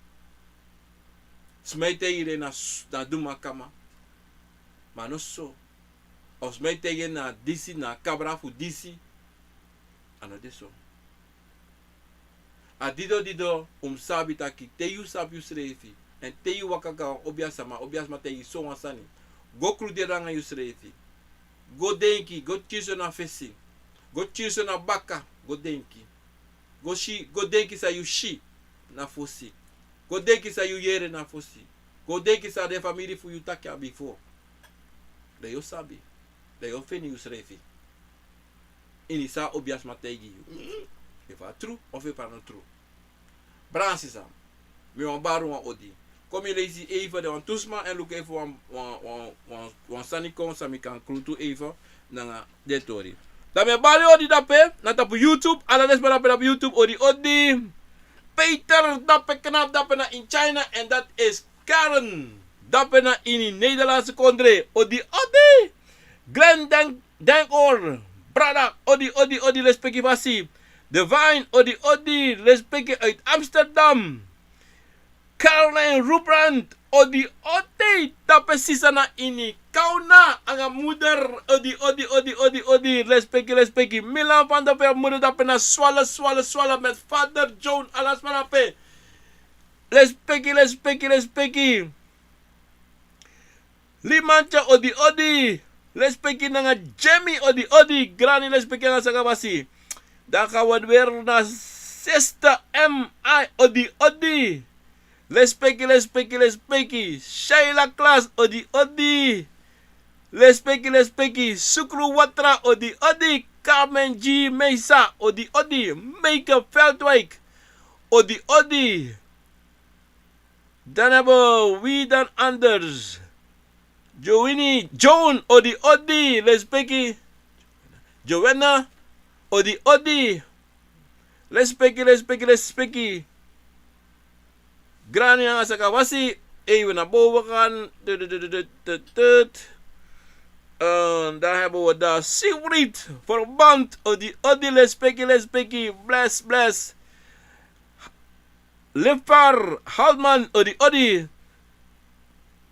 Sma e taigi den na s-, na Dumakama. Ma a no so. Of sma e taigi den na disi, na kabra fu disi. A no de so. A didon didon un mus sabi taki te yu sabi yusrefi, èn te yu waka go na wan obiasama, obiasama taigi yu sowan sani, go kruderi anga yusrefi. Go denki, go tyiri so na fesi, go tyiri so na baka, go denki. Go si, go denki san yu si na fosi. Go denki san yu yere na fosi. Go denki san den famiri fu yu taki a bifo. Dan yu o sabi. Dan yu o feni yusrefi ini san obiasma taigi yu. Efu a tru, of efu a no tru. Brada, sisa, mi wani bari wan odi. Kon mi leisi even den wantu sma èn luku efu wan, wan, wan, wan, wan sani kon san mi kan klutu even nanga den tori. Dan mi e bari odi dape na tapu YouTube, ala den sma dape na tapu YouTube, odi, odi. Peter dape, knap dape na in China, en dat is Karen dape na ini Nederlandse kondre, odi, odi. Glenn Denk, Denkor, brada, odi, odi, odi, lespeki fasi. Divine, odi, odi, lespeki uit Amsterdam. Caroline Rubrand, odi, odi, dape sisa na ini Kauna, anga moeder, odi, odi, odi, odi, odi, lespeki, lespeki. Milan van der Veer, moeder dape na Swala, Swala, Swala met vader John, ala sma dape. Lespeki, lespeki, lespeki. Limancha, odi, odi. Lespeki nanga Jamie, odi, odi. Grani, lespeki nanga sakafasi. Dan gaan we weer na sister M I, odi, odi. Lespeki, lespeki, lespeki. Sheila Klaas, odi, odi. Lespeki, lespeki. Sukru Watra, odi, odi. Carmen G Mesa, odi, odi. Meike Veldwijk, odi, odi. Dan hebben we wie dan anders? Joanie, Joan, odi, odi, lespeki. Joanna, odi, odi. Lespeki, lespeki, lespeki. Grani nanga sakafasi. Even naar boven gaan. Tut, tut, tut, tut, tut. Eh, dan hebben we daar Sigrid Verband, odi, odi, lespeki, lespeki. Bless, bless. Lefar Halman, odi, odi.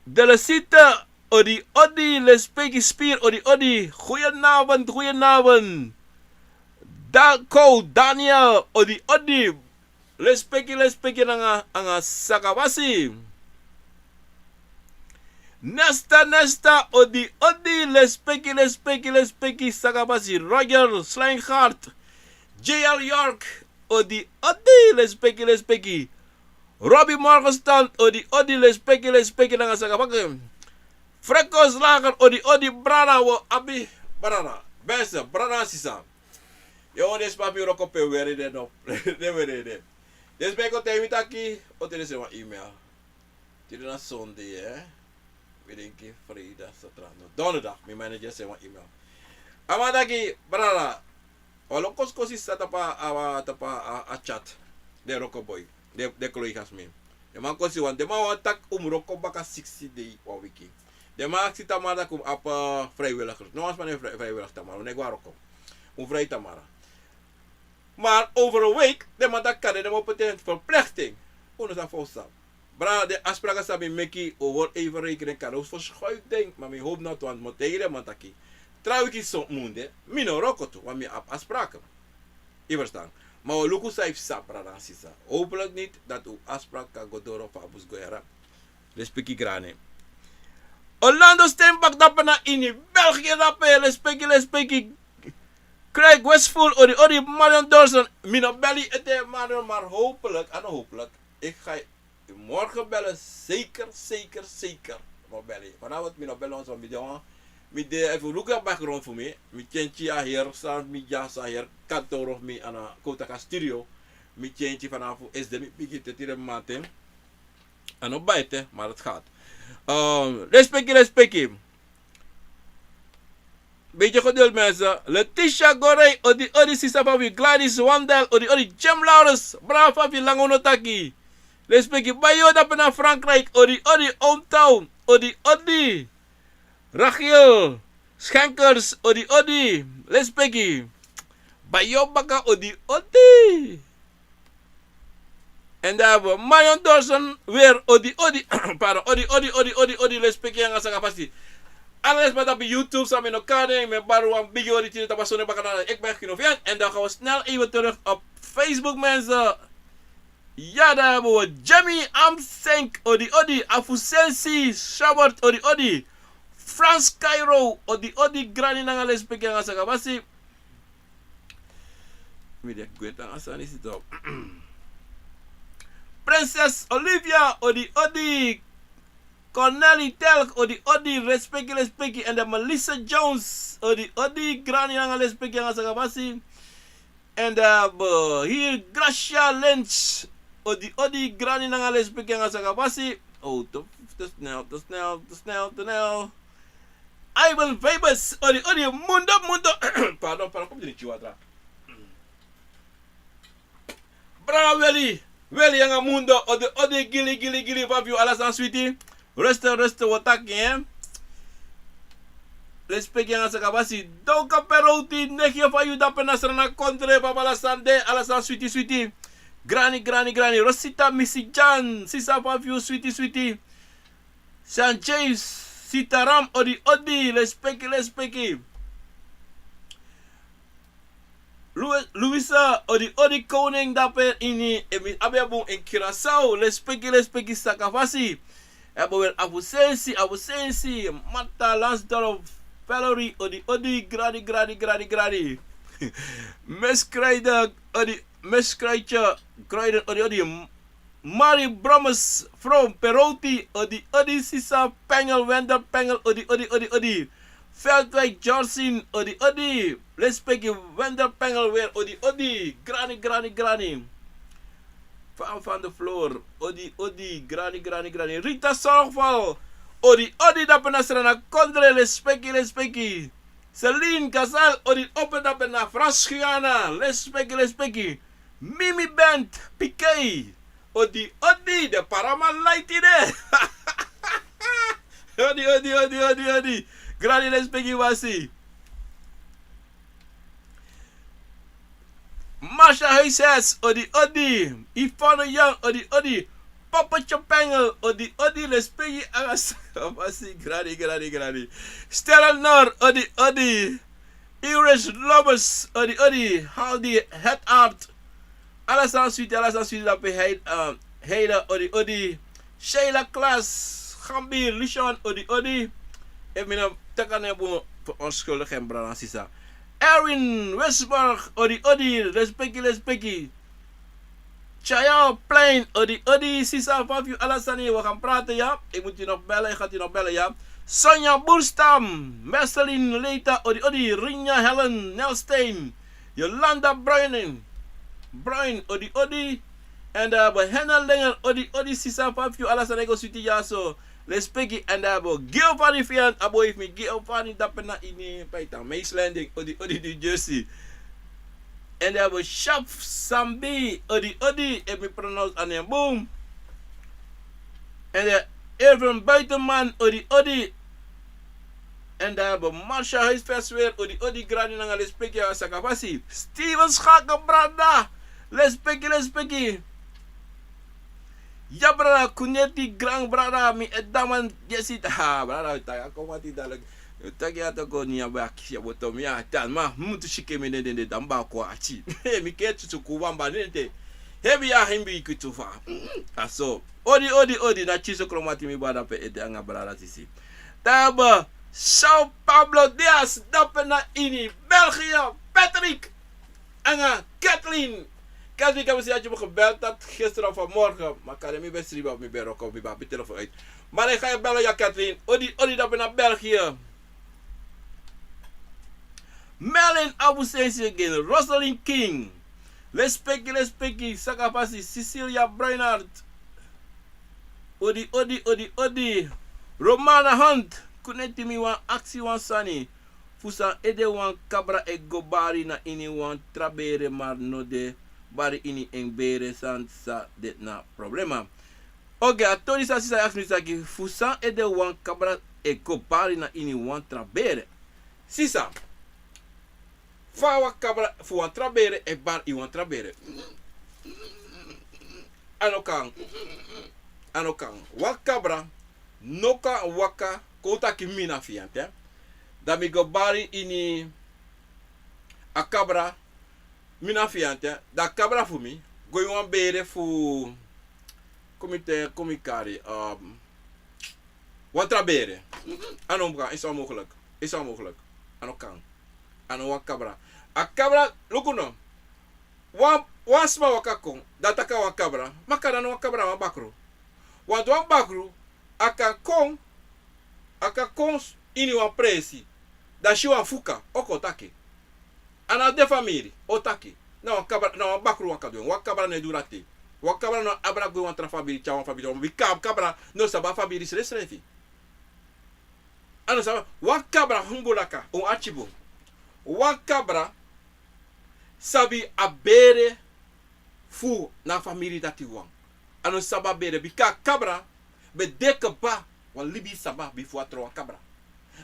Delasita, odi, odi. Lespeki Spier, odi, odi. Goedenavond, goedenavond. Dako Daniel, odi, odi. Lespeki, lespeki nanga, anga sakafasi. Nesta, Nesta, odi, odi. Lespeki, lespeki, lespeki, sakafasi. Roger Sleingaart, J L York, odi, odi, lespeki, lespeki. Robbie Morgenstern, odi, odi, lespeki, lespeki nanga sakafaki. Frekos Lager, odi, odi, brada, wi abi, brada. Beste, brada, sisa. Yu o den sma fu mi wroko pe weri de no. Den weri de. Den sma e kon taigi mi taki, o tide seni wan email. Tide na Sunday, eh. Mi denki Freida, Satrano. Donderdag, mi manager seni wan email. A man taki, brada, wan lo koskosi sa tapu a, tapu a, a chat. Den wroko boi. Den, den collega's mi. Den man kosi wan, den man wani taki un mus wroko baka siksi dei wan wiki. Den man aksi tamara taki un mus abi vrijwilligers. No wan sma no e vrij-, vrijwillig tamara. Un no e go na wroko. Un vrij tamara. Maar over een week, den man taki kande den man poti en verplichting. Un no sa fosi sa. Brada, den afspraken san mi meki, un hori even rekening, kande un verschuif den, ma mi hoop not, want mi o taigi den man taki, tra wiki so munde, mi no wroko tu, want mi abi afspraken. Yu ferstan? Ma un o luku san yu psa, brada nanga sisa. Hopelijk niet dat un afspraak kan go doro fu a mus go yara. Lespeki grani. Orlando Steenbak dape na ini België dape, lespeki, lespeki. Craig Westful, odi, odi, Marion Dorson. Mi no beli ete Marion, maar hopelijk, ano hopelijk. Ik ga je morgen bellen, zeker, zeker, zeker. Mi o beli. Vanavond mi no beli, want mi de, mi de, efu luku a bakgrond fu mi. Mi change a hair, san mi dya, san hair kantoor of mi ana kotaka studio. Mi change vanaf esde mi bigin te tiri maten. A no bai ete, maar het gaat. Ehm, lespeki, lespeki. Beetje geduld, mensen. Letitia Gorey, odi, odi, sisa Fabi, Gladys Wandel, odi, odi, Jim Laurens, brada Fabi, langa un no taki. Lespeki, Bayo dape na Frankrijk, odi, odi, Hometown, odi, odi. Rachel Schenkers, odi, odi, lespeki. Bayo baka, odi, odi. En dan hebben we Marion Dorsen weer, odi, odi. Pardon, odi, odi, odi, odi, odi, lespeki nanga saka fasi. Alles wat op YouTube, sami no kan, en mi bari wan bigi odi tiri tapu a soni baka na, ik ben Gino Vian. En dan gaan we snel even terug op Facebook, mensen. Ja, dan hebben we Jamie Amsink, odi, odi, Afusensi, Shabert, odi, odi. Frans Cairo, odi, odi, grani nanga lespeki nanga saka fasi. Mi de gweta nanga sani sito. Prinses Olivia, odi, odi. Corneli Telk, odi, odi, respeki, respeki. En dan Melissa Jones, odi, odi, grani nanga lespeki nanga saka fasi. En dan hebben we hier Gracia Lynch, odi, odi, grani nanga lespeki nanga saka fasi. Oh, te, te snel, te snel, te snel, te snel. Ivan Vibes, odi, odi, Mundo, Mundo. Pardon, pardon, kom dringi watra. Brada Weli, Weli nanga Mundo, odi, odi, gili, gili, gili, fa fu yu, ala sani switi. Ruste, ruste, wi o taki, eh. Lespeki nanga saka fasi. Doka Perouti, negi fa yu dape na Sranakontre, fa ala sani de, ala sani switi, switi. Grani, grani, grani. Rosita Misijan, sisa fa fu yu, switi, switi. San James, Sitaram, odi, odi, lespeki, lespeki. Lu-, Luisa, odi, odi, koning dape ini, emi, abi a bun in Curaçao, lespeki, lespeki, saka fasi. Abo wel Afusensi, Afusensi, Martha Lansdorf, Valerie, odi, odi, grani, grani, grani, grani. Miss Kruiden, odi, Miss Kruidje, Kruiden, odi, odi. Mari Brommers from Perouti, odi, odi, sisa Pengel, Wender Pengel, odi, odi, odi, odi. Veldwijk Jorsin, odi, odi. Lespeki Wender Pengel weer, odi, odi. Grani, grani, grani. Van, van de Floor, odi, odi. Grani, grani, grani. Rita Sorgval, odi, odi, dape na Sranakontre, lespeki, lespeki. Celine Casal, odi, opo dape na Frans Guyana, lespeki, lespeki. Mimi Band, Pikei. Odi, odi, de Paraman laiti de. Odi, odi, odi, odi, odi. Grani lespeki wasi. Marsha Huishes, odi, odi. Yvonne Young, odi, odi. Papa Chopengel, odi, odi, lespeki nanga saka fasi, grani, grani, grani. Stella Nor, odi, odi. Iris Lobes, odi, odi. Haldi Heart. Ala sani switi, ala sani switi dape Heid-, eh, Heida, odi, odi. Sheila Klaas, Gambir, Lucian, odi, odi. Efu mi no taki a nen bun, verontschuldig en brada nanga sisa. Erwin Westberg, odi, odi. Lespeki, lespeki. Chaya Plein, odi, odi, sisa, fa fu yu, ala sani, we gaan praten, ja? Ik moet u nog bellen, ik ga u nog bellen, ja? Sonja Boerstam, Marceline Leta, odi, odi, Rinja Helen Nelstein, Jolanda Bruinen, Bruin, odi, odi. En dan hebben we Henna Linger, odi, odi, sisa, fa fu yu, ala sani, go switi, ja, so. Lespeki, en dan hebben we Giovanni Fian, a boi fu mi Giovanni dape na ini, paita, Mays Landing, odi, odi, New Jersey. En dan hebben we Shaf Sambi, odi, odi, efu mi pronounce a nen bun. En dan Erwin Buitenman, odi, odi. En dan hebben we Marcia Huisvest weer, odi, odi, grani nanga lespeki nanga saka fasi. Steven Schaken, brada, lespeki, lespeki. Ya, brada, Kuneti, gran brada, mi e daman, yesi, ha, brada, wi taki a kon mati dalik. Wi taki a toko ni a baki, ya boto mi a tan, ma, mutu sike mi nende, dan ba ko ati. Mi ke tutu ku wamba nende. Hebi ya himbi kutu fa. Aso. Odi, odi, odi, na Chiso Kromati mi bada pe ete anga brada sisi. Tabe, Sao Pablo Dias, dape na ini België, Patrick, anga Kathleen. Kathleen, ik heb gezien dat je me gebeld had gisteren of vanmorgen. Maar kan je mi besriba, mi ben roko, mi ben telefoon uit. Maar ik ga je bellen, ja, Kathleen. Odi, odi, dape na België. Merlin Abusensi again, Rosalind King. Lespeki, lespeki, saka fasi, Cecilia Bruinart. Odi, odi, odi, odi. Romana Hunt, kuneti, mi wani aksi wan sani. Fu san ede wan kabra e go bari na ini wan tra bere, ma no de bari ini en bere, san sa de na problema. Oké, a tori san sisa e aksi mi taki, fu san ede wan kabra e go bari na ini wan tra bere. Sisa, fa wan kabra fu wan tra bere e bari ini wan tra bere? A no kan. A no kan. Wan kabra no kan waka kon taki mi na fiante. Dan mi go bari ini a kabra, mi na fiante. Dan a kabra fu mi go ini wan bere fu, kon mi te, kon mi kari, um, wan tra bere. A no kan, is onmogelijk. Is onmogelijk. A no kan. A no wan kabra. A kabra, luku no. Wan, wan sma waka kon, dan a taki a wan kabra. Ma a kan no wan kabra, wan bakru. Want wan bakru, a kan kon, a kan kon ini wan presi. Dan a si wan fuka, o kon taki. A no de famiri, o taki. Na wan kabra, na wan bakru waka du en. Wan kabra no e du dati. Wan kabra no e abra go ini wan tra famiri, tyari wan famiri. Wan kabra no sabi a famiri srefsrefi. A no sabi, wan kabra, humbulaka, un ati bun. Wan kabra sabi a bere fu na famiri dati wan. A no sabi a bere, bika a kabra ben de kaba wan libisama bifo a tron wan kabra.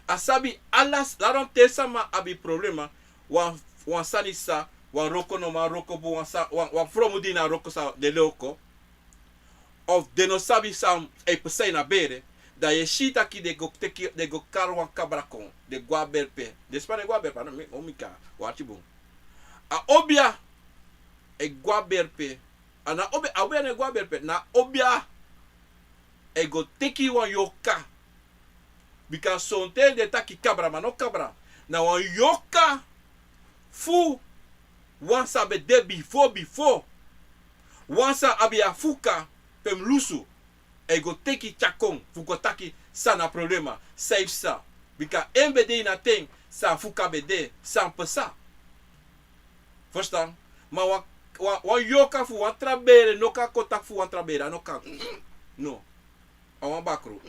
A sabi ala, daarom te sama abi problema, wan, wan sani sa, wan wroko no man wroko bun, wan sa, wan, wan fromu di na wroko sa den leki. Of den no sabi san e pasa ini a bere, dan yu e si taki den go teki, den go kari wan kabra kon, den go a bere pe. Den sma den go a bere pe, a no mi, o mi kan, un ati bun. A obia e go a bere pe. A na obia, a obia no e go a bere pe, na obia e go teki wan yorka. Bika sonten den e taki kabra, ma no kabra. Na wan yorka fu wan san ben de bifo, bifo. Wan san abi a fuka pe mi lusu. A e go teki tyari kon fu go taki san na problema, san e psa. Bika en ben de ini a ten san a fuka ben de, san psa. Verstaan? Ma wan, wan, wan yorka fu wan tra bere no kan kon taki fu wan tra bere, a no kan. No. A wan bakru.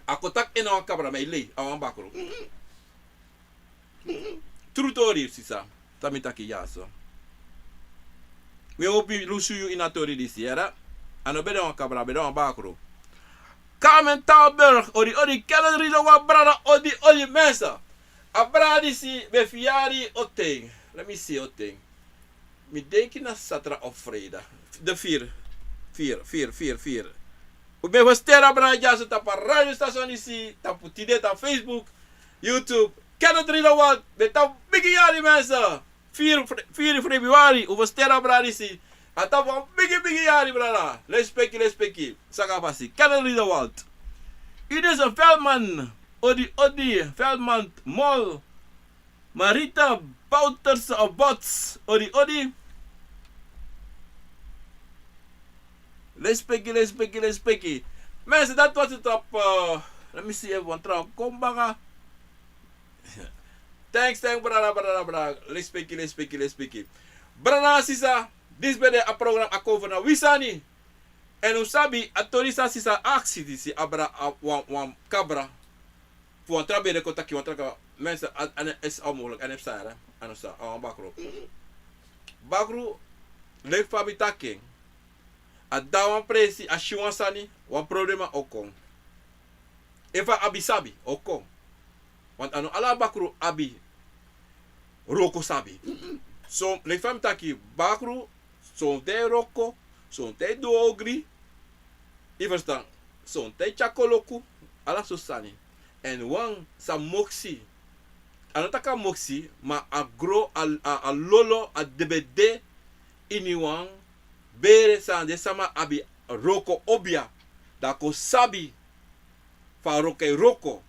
A kon taki en na wan kabra, ma a e lei, a wan bakru. Tru tori, sisa. San mi taki ya so. Mi e hopi lusu yu ini a tori disi, yere. A no ben de wan kabra, ben de wan bakru. Carmen Tauberg, odi, odi, Kenneth Ridderwald, brada, odi, odi, mensen. A brada disi ben firi yu o ten. Let me see o ten. Mi denki na satra of vrijdag. De vier. Vier, vier, vier, vier. Un ben festera brada dyaso tapu a radio station disi, tapu tide, tapu Facebook, YouTube. Kenneth Ridderwald, ben tapu bigi yari, mensen. Vier, vier februari, un festera brada disi. A tapu wan bigi, bigi yari, brada. Lespeki, lespeki. Saka fasi. Kenneth Ridderwald. Yu de so Veldman. Odi, odi, Veldman, Mol. Marita Bouters of Bots, odi, odi. Lespeki, lespeki, lespeki. Mensen, dat was het op, eh, let me see, even wan trouw kom baka. Thanks, thanks, brada, brada, brada. Lespeki, lespeki, lespeki. Brada, sisa, disi ben de a program a cover na wi sani. En un sabi, a tori san sisa aksi disi, abra, a, wan, wan kabra. Fu wan tra bere kon taki wan tra kabra. Mensen, a, a no e onmogelijk, a no e psa, yere. A no sa, a wan bakru. Bakru, leki fa mi taki en. A de na wan presi, a si wan sani, wan problema o kon. Efu a abi sabi, o kon. Want a no ala bakru abi wroko sabi. So, leki fa mi taki, bakru, sonten e wroko, sonten e du ogri, yu ferstan, sonten e tyari koloku, ala sortu sani. Èn wan san moksi, a no taki a moksi, ma a gro, a, a, a lolo, a debede, ini wan bere san den sama abi wroko obia, dan a kon sabi Pe a wroko e wroko,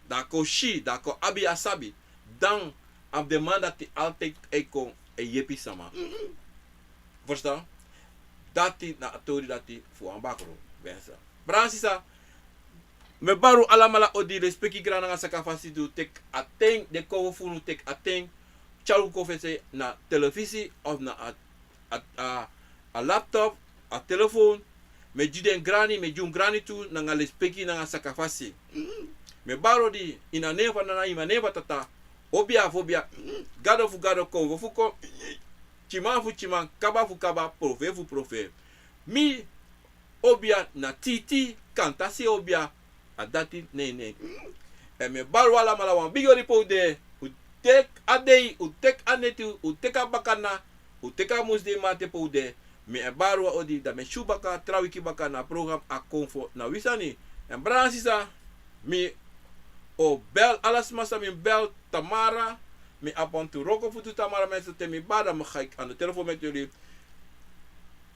dan a kon si, dan a kon abi a sabi, dan a mus de man dati altijd e kon e yepi sama. Verstaan? Dati na a tori dati fu wan bakru. Brada nanga sisa, mi e bari un alamala odi, lespeki, grani nanga sakafasi, di un teki a ten, den konfo fu unu teki a ten, tyari un kon fesi na telefisi of na a, a, a, a laptop, a telefoon. Mi e gi den grani, mi e gi un grani tu, nanga lespeki, nanga sakafasi. Mi e bari odi, ini a nen fu Nana, ini a nen fu Tata, obia fu obia, gado fu gado, konfo fu konfo, timan fu timan, kaba fu kaba, profeiti fu profeiti. Mi obia na titi, kantasi obia, a dati nene. Èn mi e bari un alamala wan bigi odi pe un de. Un teki a dei, un teki a neti, un teki a bakana, un teki a musdei mamanten pe un de. Mi e bari un odi, dan mi e si un baka tra wiki baka na a program A Konfo na Wi Sani. Èn brada nanga sisa, mi o bel ala sma san mi bel, Tamara, mi abi wantu wroko fu du Tamara, mensen, te mi bari dan mi o hiki a telefoon met jullie.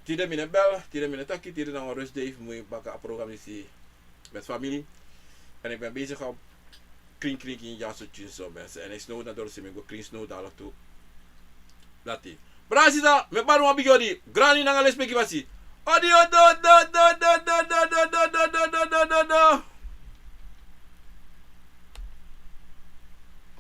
Tide mi no e bel, tide mi no e taki, tide na wan rustdei fu mi baka a program disi met family. En ik ben bezig om kring kring in Jaso Chinso, mensen. En ik snow na dorsi, mi go kring snow dadelijk toe. Lati. Brada nanga sisa, mi e bari un wan bigi odi, grani nanga lespeki fasi. Odi, odi, odi, odi.